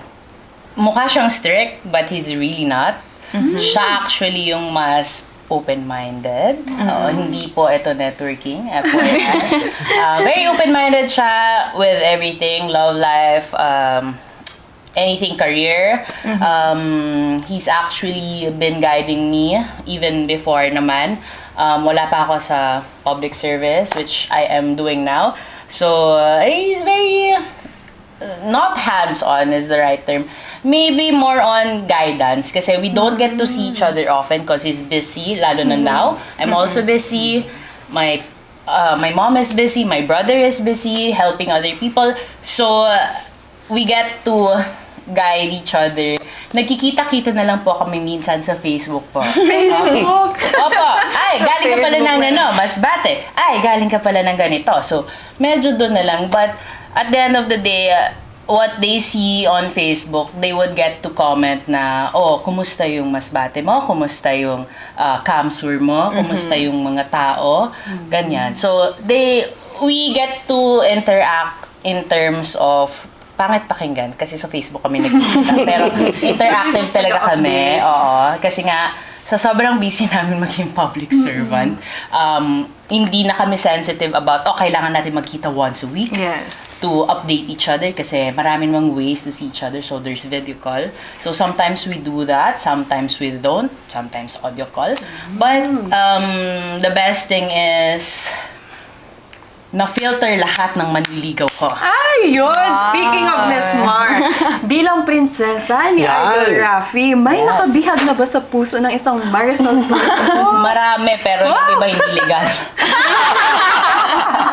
mukha siyang strict, but he's really not. Siya actually yung mas open-minded. Oo, hindi po ito networking, F Y I. Ah, very open-minded siya with everything, love life, um, anything career. Um, he's actually been guiding me even before naman. Um, wala pa ako sa public service, which I am doing now. So, uh, he's very, uh, not hands-on is the right term. Maybe more on guidance kasi we don't get to see each other often because he's busy, lalo na now. I'm also busy. My uh, my mom is busy, my brother is busy helping other people. So, uh, we get to guide each other. Nagkikita-kita na lang po kami minsan sa Facebook po. Facebook! Opo, ay, galing ka pala ng Facebook. Ano, Masbate. Ay, galing ka pala ng ganito. So, medyo doon na lang. But at the end of the day, uh, what they see on Facebook, they would get to comment na, "Oh, kumusta yung Masbate mo? Kumusta yung uh, CamSur mo? Kumusta yung mga tao?" Ganyan. So, they, we get to interact in terms of, pangit pakinggan kasi sa Facebook kami nagkikita. Pero interactive talaga kami. Oo. Kasi nga, sa sobrang busy namin maging public servant, um, hindi na kami sensitive about, "Oh, kailangan natin magkita once a week." Yes. To update each other kasi marami namang ways to see each other. So, there's video call. So, sometimes we do that, sometimes we don't, sometimes audio call. But um, the best thing is na-filter lahat ng manliligaw ko. Ay, yun! Speaking of Miss Mar, bilang prinsesa ni Yan. Idol Raffy, may nakabihag na ba sa puso ng isang Marisol Tulfo? Marami, pero yung iba hindi legal.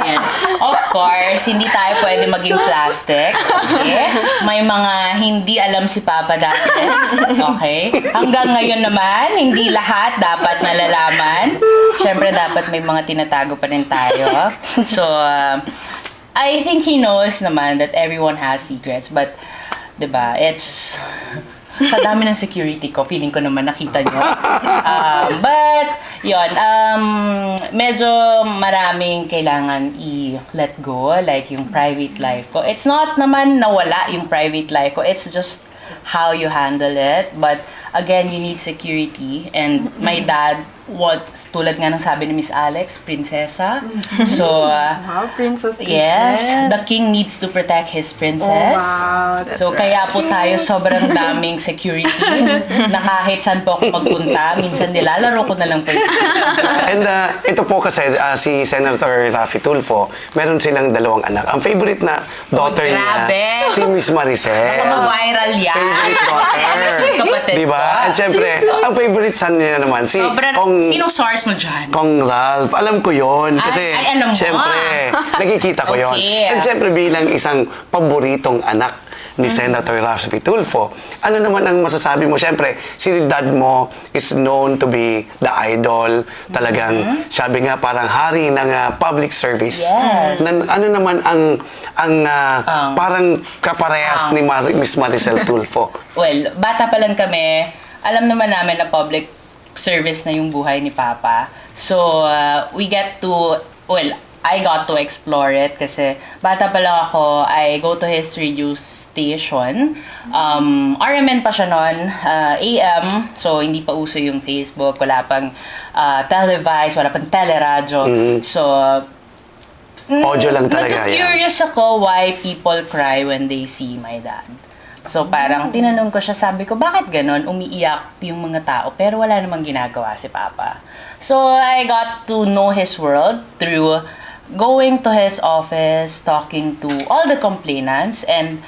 Yes. Of course, hindi tayo pwede maging plastic. Okay? May mga hindi alam si Papa dati. Okay? Hanggang ngayon naman, hindi lahat dapat nalalaman. Siyempre, dapat may mga tinatago pa rin tayo. So, uh, I think he knows naman that everyone has secrets, but, 'di ba, it's sa dami ng security ko, feeling ko naman nakita nyo. Um, but, yun, um, medyo maraming kailangan i-let go, like yung private life ko. It's not naman nawala yung private life ko, it's just how you handle it. But again, you need security. And my dad, what, tulad nga ng sabi ni Miss Alex, prinsesa. So, uh, Wow, princess yes, treatment. The king needs to protect his princess. Oh, wow, that's So, right. Kaya po tayo sobrang daming security na kahit saan po ako magpunta, minsan nilalaro ko na lang po yung And uh, ito po kasi, uh, si Senator Raffy Tulfo, meron silang dalawang anak. Ang favorite na daughter niya, Grabe. Si Miss Maricel. Mag-viral yan. Favorite daughter. Kapatid Di ba? ko. And syempre, ang favorite son niya naman, si Sobrang, Kong, sinong source mo dyan? Kong Ralph. Alam ko yon. Kasi, Ay, ay, alam mo. syempre, nakikita ko yon. Okay. And syempre, bilang isang paboritong anak ni Senator Raffy Tulfo, ano naman ang masasabi mo? Syempre, si dad mo is known to be the idol. Talagang, sabi nga, parang hari ng ah, public service. Yes. Nan, ano naman ang ang ah, Ang- parang kaparehas Ang- ni Mar- Miss Maricel Tulfo? Well, bata pa lang kami, alam naman namin na public service na yung buhay ni Papa. So, uh, we get to, well, I got to explore it kasi bata pa lang ako, I go to his radio station. Um, R M N pa siya noon, uh, A M, so hindi pa uso yung Facebook, wala pang uh, televised, wala pang teleradyo. So, Audio lang talaga, yeah. Curious ako why people cry when they see my dad. So parang tinanong ko siya, sabi ko, "Bakit ganon? Umiiyak yung mga tao pero wala namang ginagawa si Papa." So I got to know his world through going to his office, talking to all the complainants, and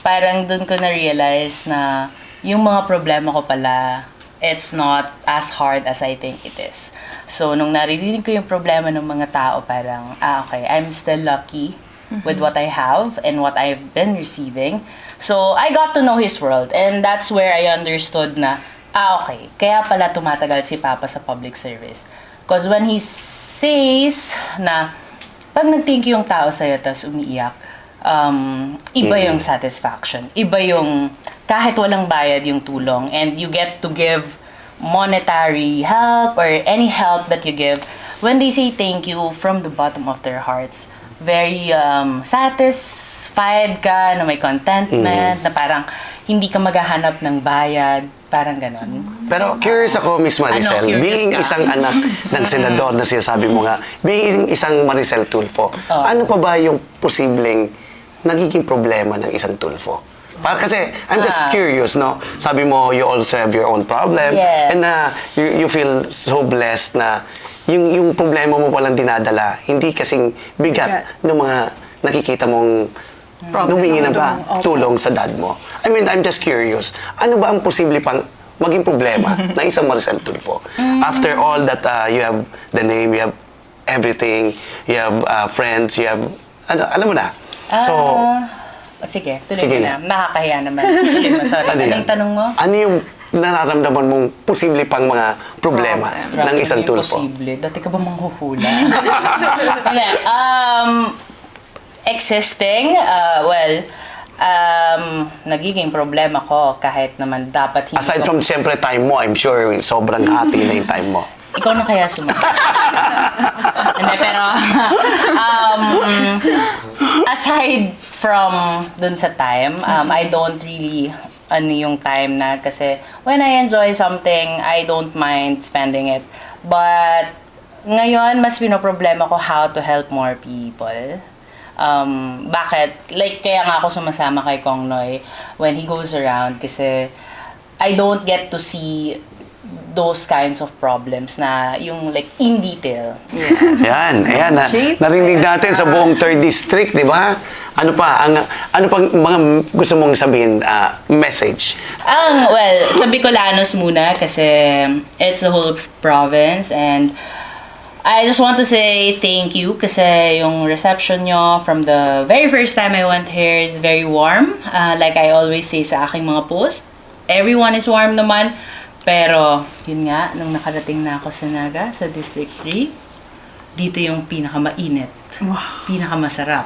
parang dun ko na-realize na yung mga problema ko pala, it's not as hard as I think it is. So, nung naririnig ko yung problema ng mga tao, parang, ah, okay, I'm still lucky with what I have and what I've been receiving. So, I got to know his world, and that's where I understood na, ah, okay, kaya pala tumatagal si Papa sa public service. Because when he says na, pag nag-thank you yung tao sa'yo, tas umiiyak, um, iba yung satisfaction. Iba yung, kahit walang bayad yung tulong, and you get to give monetary help or any help that you give, when they say thank you from the bottom of their hearts, very, um, satisfied ka, na may contentment, na parang hindi ka maghahanap ng bayad, parang ganon. Pero curious ako, Miss Maricel, Ano, curious being ka? isang anak ng senador na sinasabi mo nga, being isang Maricel Tulfo, Oo. ano pa ba yung posibleng nagiging problema ng isang Tulfo? Para kasi, I'm just Ah. curious, no? Sabi mo, you also have your own problem, Yes. and na you, you feel so blessed na yung, yung problema mo palang dinadala, hindi kasing bigat Bigat. ng mga nakikita mong Problem. humingi ng Tulong. Opo. tulong sa dad mo. I mean, I'm just curious. Ano ba ang posible pang maging problema ng isang Maricel Tulfo? After all that, uh, you have the name, you have everything, you have uh, friends, you have, ano, alam mo na. So, Ah, sige, tuloy Sige ko na. na. Nakakahiya naman. Tuloy mo, sorry. Ano Ano yan? yung tanong mo? Ano yung nararamdaman mong posible pang mga problema Problem. ng Grabe, isang hindi Tulfo? Posible. Dati ka ba manghuhula? Hindi. Um, existing, uh, well, um, nagiging problema ko kahit naman dapat hindi Aside ko from, siyempre, time mo, I'm sure sobrang hati na yung time mo. Ikaw na kaya sumagot? Hindi, pero, um, aside from dun sa time, um, I don't really, ano yung time na, kasi when I enjoy something, I don't mind spending it. But, ngayon, mas pinoproblema ko how to help more people. Um, bakit? Like, kaya nga ako sumasama kay Kong Noy when he goes around kasi I don't get to see those kinds of problems na yung like in detail. Yan, ayan. Na, Jeez. Narinig natin sa buong third district, di ba? Ano pa? Ang, ano pang mga gusto mong sabihin, ah, message? Ang, well, sa Bicolanos muna kasi it's the whole province and I just want to say thank you kasi yung reception nyo from the very first time I went here is very warm. Ah, like I always say sa aking mga post, everyone is warm naman. Pero, yun nga, nung nakarating na ako sa Naga, sa District three, dito yung pinakamainit, pinakamasarap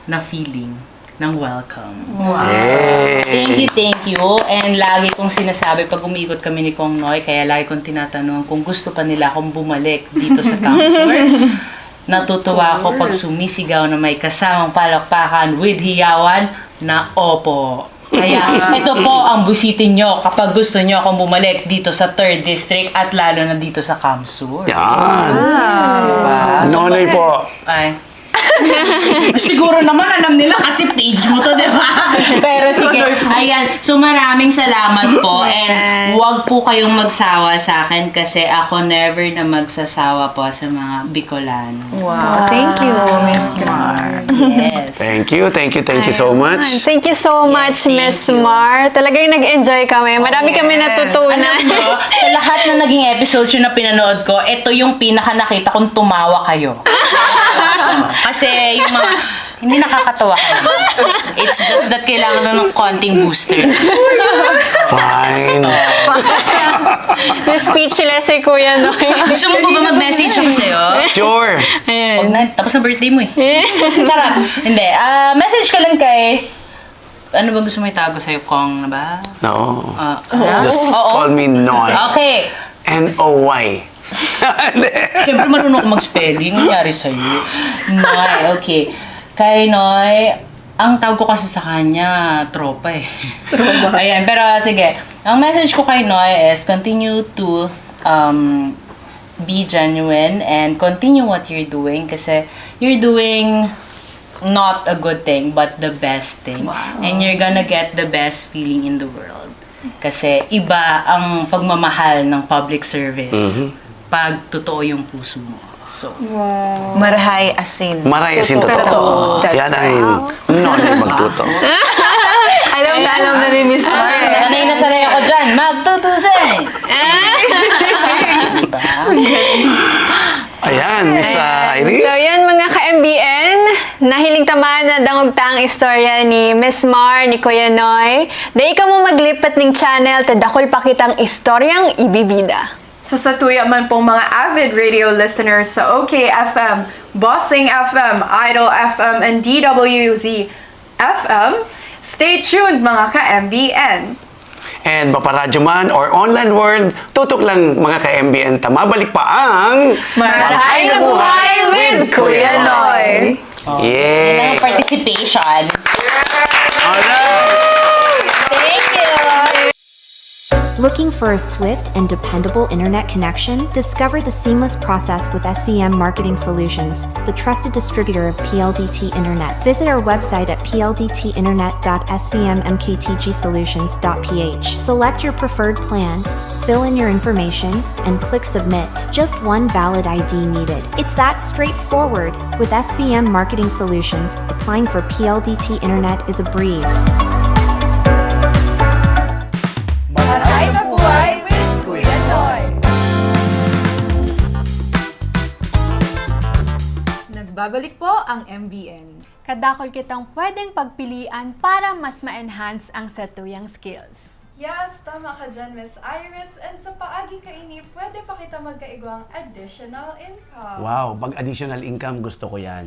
na feeling ng welcome. Yay! Thank you, thank you. And lagi kong sinasabi pag umiikot kami ni Kong Noy, kaya lagi kong tinatanong kung gusto pa nila akong bumalik dito sa Kamsur. Natutuwa ako pag sumisigaw na may kasamang palakpakan with hiyawan na opo. Kaya ito po ang busitin nyo kapag gusto nyo akong bumalik dito sa third District at lalo na dito sa Kamsur. Yan. Diba? So, Nonoy po. Ay. Siguro naman alam nila kasi page mo to, di ba? Pero sige, ayan. So maraming salamat po and wag po kayong magsawa sa akin kasi ako never na magsasawa po sa mga Bicolano. Wow, thank you, Miss Mar. Yes. Thank you, thank you, thank you so much. Thank you so much, thank Miss you. Mar. Talagang nag-enjoy kami. Marami kami natutunan. Alam nyo, sa lahat na naging episodes yun na pinanood ko, ito yung pinaka nakita kong tumawa kayo. Kasi yung mga, hindi nakakatawa ka naman. It's just that kailangan na ng konting booster. Fine. Na-speechless si Kuya Noy. Gusto mo pa ba mag-message ako sa'yo? Sure. Huwag na, tapos na birthday mo eh. Charot. Hindi. Ah, message ko lang kay, ano ba gusto mo itago sa'yo? Kong na ba? No. Ah, Just Oo. call me Noy. Okay. N O Y. Hindi. Siyempre, marunong ako mag-spelling. Nangyari sa'yo. Noy, okay. Kay Noy, ang tawag ko kasi sa kanya, tropa eh. Ayan, pero sige. Ang message ko kay Noy is continue to um, be genuine and continue what you're doing kasi you're doing not a good thing but the best thing. Wow. And you're gonna get the best feeling in the world. Kasi iba ang pagmamahal ng public service pag totoo yung puso mo. So, Marahay asin. Maray asin totoo. Totoo. Yan ang Nonoy magtuto. Alam na alam na ni Miss Mar. Sanay na sanay ako dyan. Magtutusin! Diba? Ayan, Miss uh, Iris. So yun mga ka-MBN, nahiling ta man na dangog ta ang istorya ni Miss Mar, ni Kuya Noy. Dai kamo maglipat ning channel ta dakul pa kitang istoryang ibibida. Sa satuya man pong mga avid radio listeners sa OK FM, Bossing FM, Idol FM, and DWZ FM, stay tuned mga ka-MBN. And maparadyo man or online world, tutok lang mga ka-MBN ta. Mabalik pa ang Marahay na Buhay with Kuya Noy. Yay! Yun ang participation. Alright! Thank you! Looking for a swift and dependable internet connection? Discover the seamless process with S V M Marketing Solutions, the trusted distributor of P L D T Internet. Visit our website at P L D T internet dot S V M M K T G solutions dot P H. Select your preferred plan, fill in your information, and click submit. Just one valid I D needed. It's that straightforward. With S V M Marketing Solutions, applying for P L D T Internet is a breeze. Maray na buhay with Kuya Noy! Nagbabalik po ang M B N. Kadakol kitang pwedeng pagpilian para mas ma-enhance ang satuyang skills. Yes, tama ka dyan, Miss Iris. And sa paagi kaini, pwede pa kita magkaigwang additional income. Wow, pag additional income, gusto ko yan.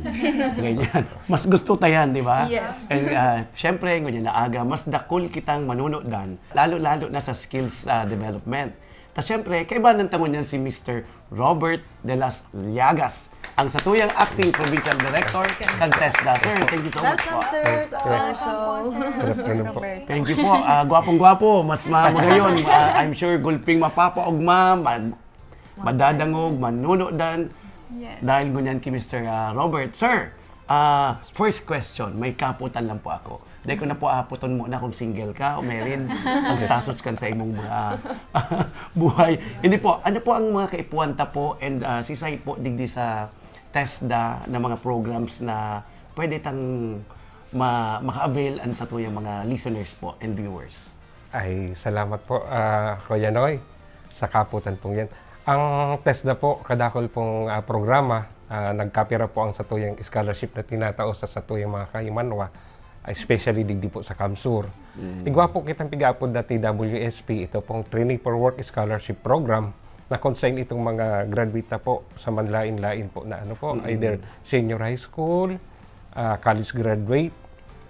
Ganyan. Mas gusto ta yan, di ba? Yes. And uh, syempre, ngunyan na aga, mas dakul kitang manunudan, lalo-lalo na sa skills uh, development. Ta syempre, kaibanan ta ngunyan si Mister Robert de las Llagas, ang satuyang acting provincial director kan TESDA. Sir, thank you so much Welcome, po. Sir, to our Welcome po, show. Sir. Good afternoon po. Robert. Thank you po. Ah, gwapong-gwapo, mas ma- magayon. Ah, I'm sure gulping mapapaogma, mag- madadangog, manunudan. Yes. Dahil ngunyan ki Mister ah, Robert. Sir, ah, first question, may kaputan lang po ako. Dai ko na po apoton muna kung single ka o married, magstatus kan sa imong mga buhay. Hindi po, ano po ang mga kaipuhan ta po and ah, sisay po digdi sa TESDA na mga programs na pwede tang ma- maka-avail an satuyang mga listeners po and viewers? Ay, salamat po, ah, Kuya Noy, sa kaputan pong yan. Ang TESDA po, kadakol pong ah, programa, ah, nagkapira po ang satuyang scholarship na tinatao sa satuyang mga kahimanwa, especially digdi po sa CamSur. Igwa po kitang pigaapod na T W S P, ito pong Training for Work Scholarship Program, na kung saan itong mga graduate na po sa manlain-lain po na ano po, either senior high school, ah, college graduate,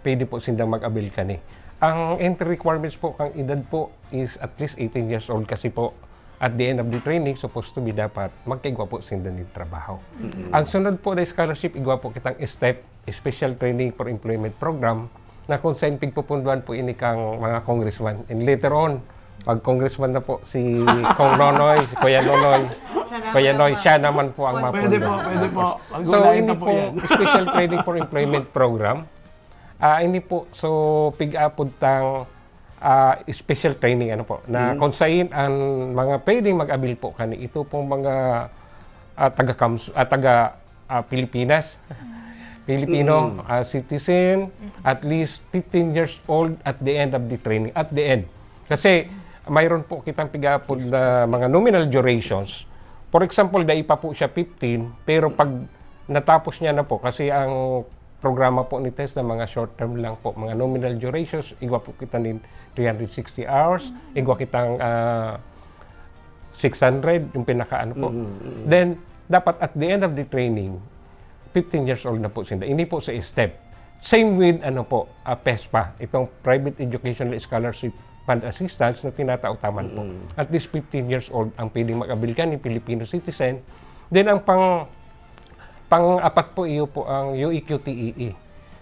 pwede po sindang mag-avail kani. Ang entry requirements po kang edad po is at least eighteen years old kasi po at the end of the training, supposed to be dapat magkaigwa po sinda nin trabaho. Ang sunod po na scholarship, igwa po kitang step, Special Training for Employment Program, na kung saan pigpupunduan po ini kang mga congressman. And later on, pag congressman na po si Kong Nonoy, si Kuya Nonoy, Siya naman Kuya Noy, ang siya naman po ang Pwede po, mapunduan. Pwede po. So, Pag-ulayan ini na po po, yan. Special Training for Employment Program. Ah, ini po, so, pig-apod tang ah, special training, ano po, na kung saan ang mga pwedeng mag-avail po kani, ito pong mga ah, taga, Kams- ah, taga ah, Pilipinas, Filipino ah, citizen, at least fifteen years old at the end of the training, at the end. Kasi mayroon po kitang pigapod na mga nominal durations. For example, dai pa po siya fifteen, pero pag natapos niya na po, kasi ang programa po ni TESDA mga short term lang po, mga nominal durations, igwa po kita nin three hundred sixty hours, igwa kitang ah, six hundred, yung pinaka ano po. Then, dapat at the end of the training, fifteen years old na po sila. Ini po sa step. Same with ano po, ah, PESPA, itong Private Educational Scholarship Fund Assistance na tinatao taman po. At least fifteen years old ang pwedeng mag-avail kani, Filipino citizen. Then, ang pang pang-apat po, iyo po ang U E Q T E E,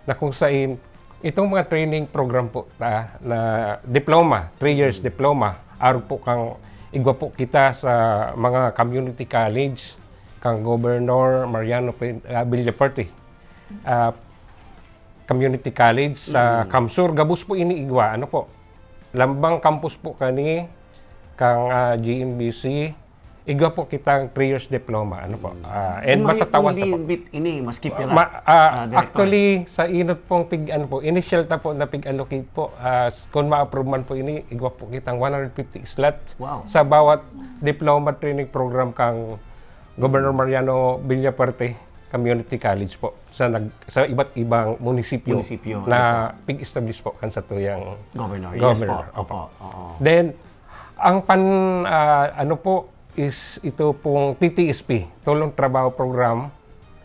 na kung sain itong mga training program po ta, na diploma, three years diploma, arog po kang igwa po kita sa mga community college kang Governor Mariano Pe- ah, Villafuerte, ah, Community College sa CamSur. Gabos po ini igwa, ano po, lambang campus po kani kang ah, G M B C. Igwa po kitang three years diploma, ano po. Ah, and May matatawan ta po. Limit ini, maski pira, Ma- ah, ah, Director. Actually, sa inot pong pig, ano po, initial ta po na pig-allocate po, ah, s- kung ma-approve man po ini, igwa po kitang one hundred fifty slots Wow. sa bawat diploma training program kang Governor Mariano Villafuerte Community College po sa nag sa iba't ibang munisipyo Munisipyo, na pig-establish po kan satuyang Governor. Yes Governor. Po. Opo. Oo. Then ang pan ah, ano po is ito pong T T S P, Tulong Trabaho Program,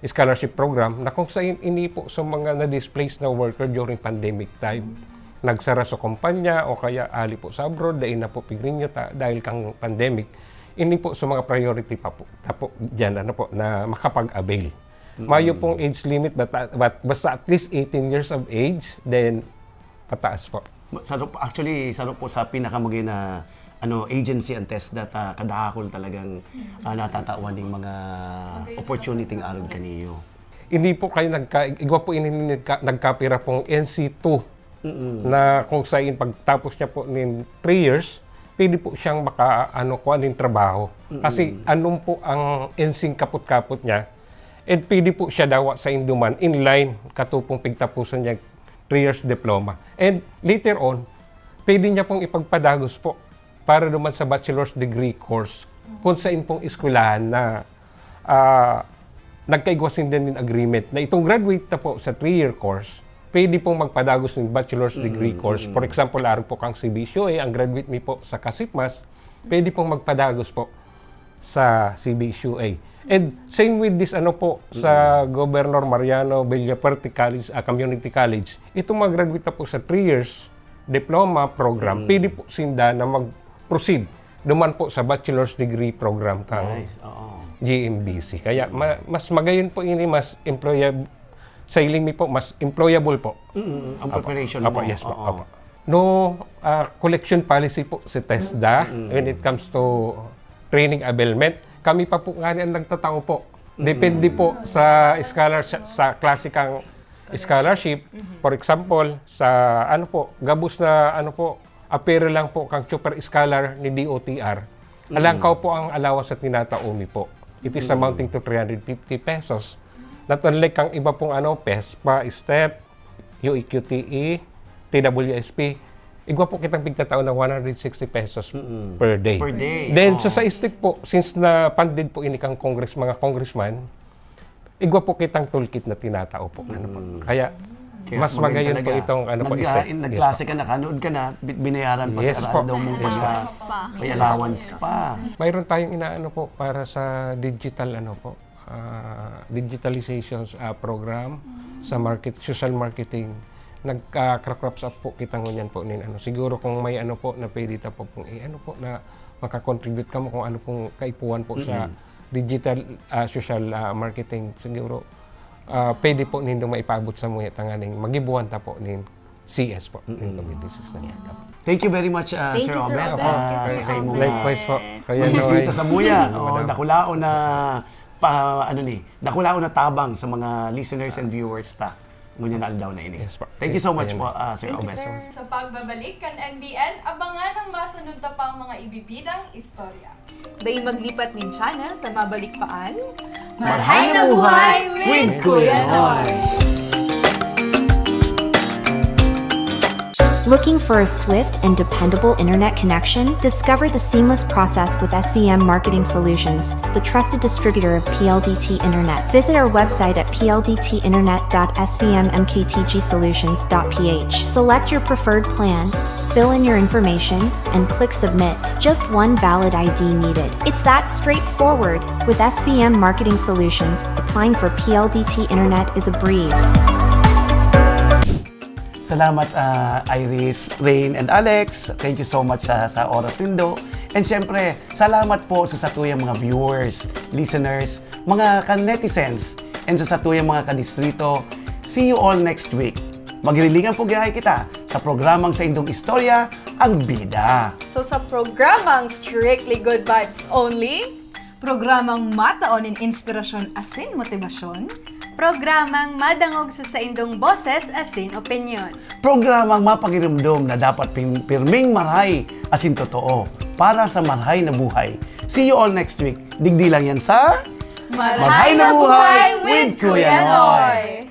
Scholarship Program, na kung saan ini po sa mga na-displaced na worker during pandemic time. Nagsara sa kumpanya o kaya ali po sa abroad, dahil na po pigrinyo ta, dahil kang pandemic, ini po sa mga priority pa po, ta po dyan, ano po, na makapag-avail. Mayo pong age limit, but, but basta at least eighteen years of age, then pataas po. Saro, actually, saro po sa pinakamagin na, ano, agency ang TESDA ta kadakul talagang, ah, natatawan ning mga opportunity arog kaniyo. Hindi po kayo nagka-, igwa po ini nagka-, nagkapira pong N C two Mm. na kung sa in pagtapos niya po nin three years, pwede po siyang maka-, ano, kuha nin trabaho. Kasi Mm. anong po ang N C kapot-kapot niya, and pwede po siya dawa sa induman in line katupong pigtapusan niya three years diploma. And later on, pwede niya pong ipagpadagos po para duman sa bachelor's degree course kung sa in pong eskwelahan na, ah, nagkaigwa sinda nin agreement na itong graduate na po sa three-year course, pwede pong magpadagos ng bachelor's degree Mm, course. mm. For example, arog po kang C B S U A, ang graduate mi po sa Casipmas, pwede pong magpadagos po sa C B S U A. And same with this, ano po, sa Mm. Governor Mariano Villafuerte College, ah, Community College. Itong mga graduate na po sa three years diploma program, Mm. pwede po sinda na mag-proceed duman po sa bachelor's degree program kang Nice, oo. G M B C. Kaya ma-, mas magayon po ini, mas employab-, sa hiling mi po, mas employable po. Mm, ang Apo. preparation Apo, mo. yes po, Oo. apo. No, ah, collection policy po si TESDA Mm. when it comes to training availment. Kami pa po nga ang nagtatao po. Depende Mm. po sa scholarship, sa klase kang scholarship. Mhm. For example, sa ano po, gabos na ano po, apere lang po kang super scholar ni D O T R. Alangkaw Mm. po ang allowance sa tinatao mi po. It is Mm. amounting to three hundred fifty pesos. Not unlike kang iba pong ano, PESPA, STEP, U E Q T E, T W S P, igwa po kitang pigtatao na one hundred sixty pesos Mm. per day. Per day, Then, oo. sa, sa STEP po, since na-funded po ini kang congress, mga congressman, igwa po kitang toolkit na tinatao po. Ano po. Mm. Kaya, Kaya mas magayon magayon po talaga. itong, ano po, Nag-, STEP. in-, Yes nagklase po. ka, nakanood ka na, bit-, binayaran pa Yes sa po. Aldo mong Yes basta po. pa. May allowance pa. Mayroon tayong inaano po para sa digital, ano po, ah, digitalizations, ah, program sa market, social marketing. Nagka-crops up po kita ngunyan po nin ano. Siguro kung may ano po na pwede ta po pong i-ano po na makakontribute kamo kung ano pong kaipuhan po sa Mm-mm. digital, ah, social, ah, marketing. Siguro, ah, pwede po nindong maipaabot sa muya tanganing magibuhan ta po nin C S po, nin Mm-mm. community system. Yes. Thank you very much, ah, Thank Sir you, Sir Obet, Obet. ah, Thank you, sa Sir saimong, Obet. Likewise po. Kaya bisita naman. sa muya. Wala O, po. dakulaon na pa, ano ni, dakulaon na tabang sa mga listeners and viewers ta ngunyan na aldaw na ini. Yes po. Thank you so much Ayan. po, ah, Sir Thank you, Obet. sir. Sa pagbabalik kan N B N, abangan ang masunod na pang mga ibibidang istorya. Dai maglipat nin channel, ta mabalik pa an Marhay na Buhay with Kuya Noy. Looking for a swift and dependable internet connection? Discover the seamless process with S V M Marketing Solutions, the trusted distributor of P L D T Internet. Visit our website at p l d t internet dot s v m m k t g solutions dot p h. Select your preferred plan, fill in your information, and click submit. Just one valid I D needed. It's that straightforward. With S V M Marketing Solutions, applying for P L D T Internet is a breeze. Salamat, ah, Iris, Rain, and Alex. Thank you so much sa, sa oras nindo. And syempre, salamat po sa satuyang mga viewers, listeners, mga ka-netizens, and sa satuyang mga kadistrito. See you all next week. Maghihilingan po gihay kita sa programang Sa Indong Istorya, ang Bida. So, sa programang Strictly Good Vibes Only, Programang matao nin inspirasyon asin motibasyon. Programang madangog sa saindong boses asin opinyon. Programang mapagirumdom na dapat pin-, pirming maray asin totoo para sa marhay na buhay. See you all next week. Digdi lang yan sa Marhay na Buhay with Kuya Noy.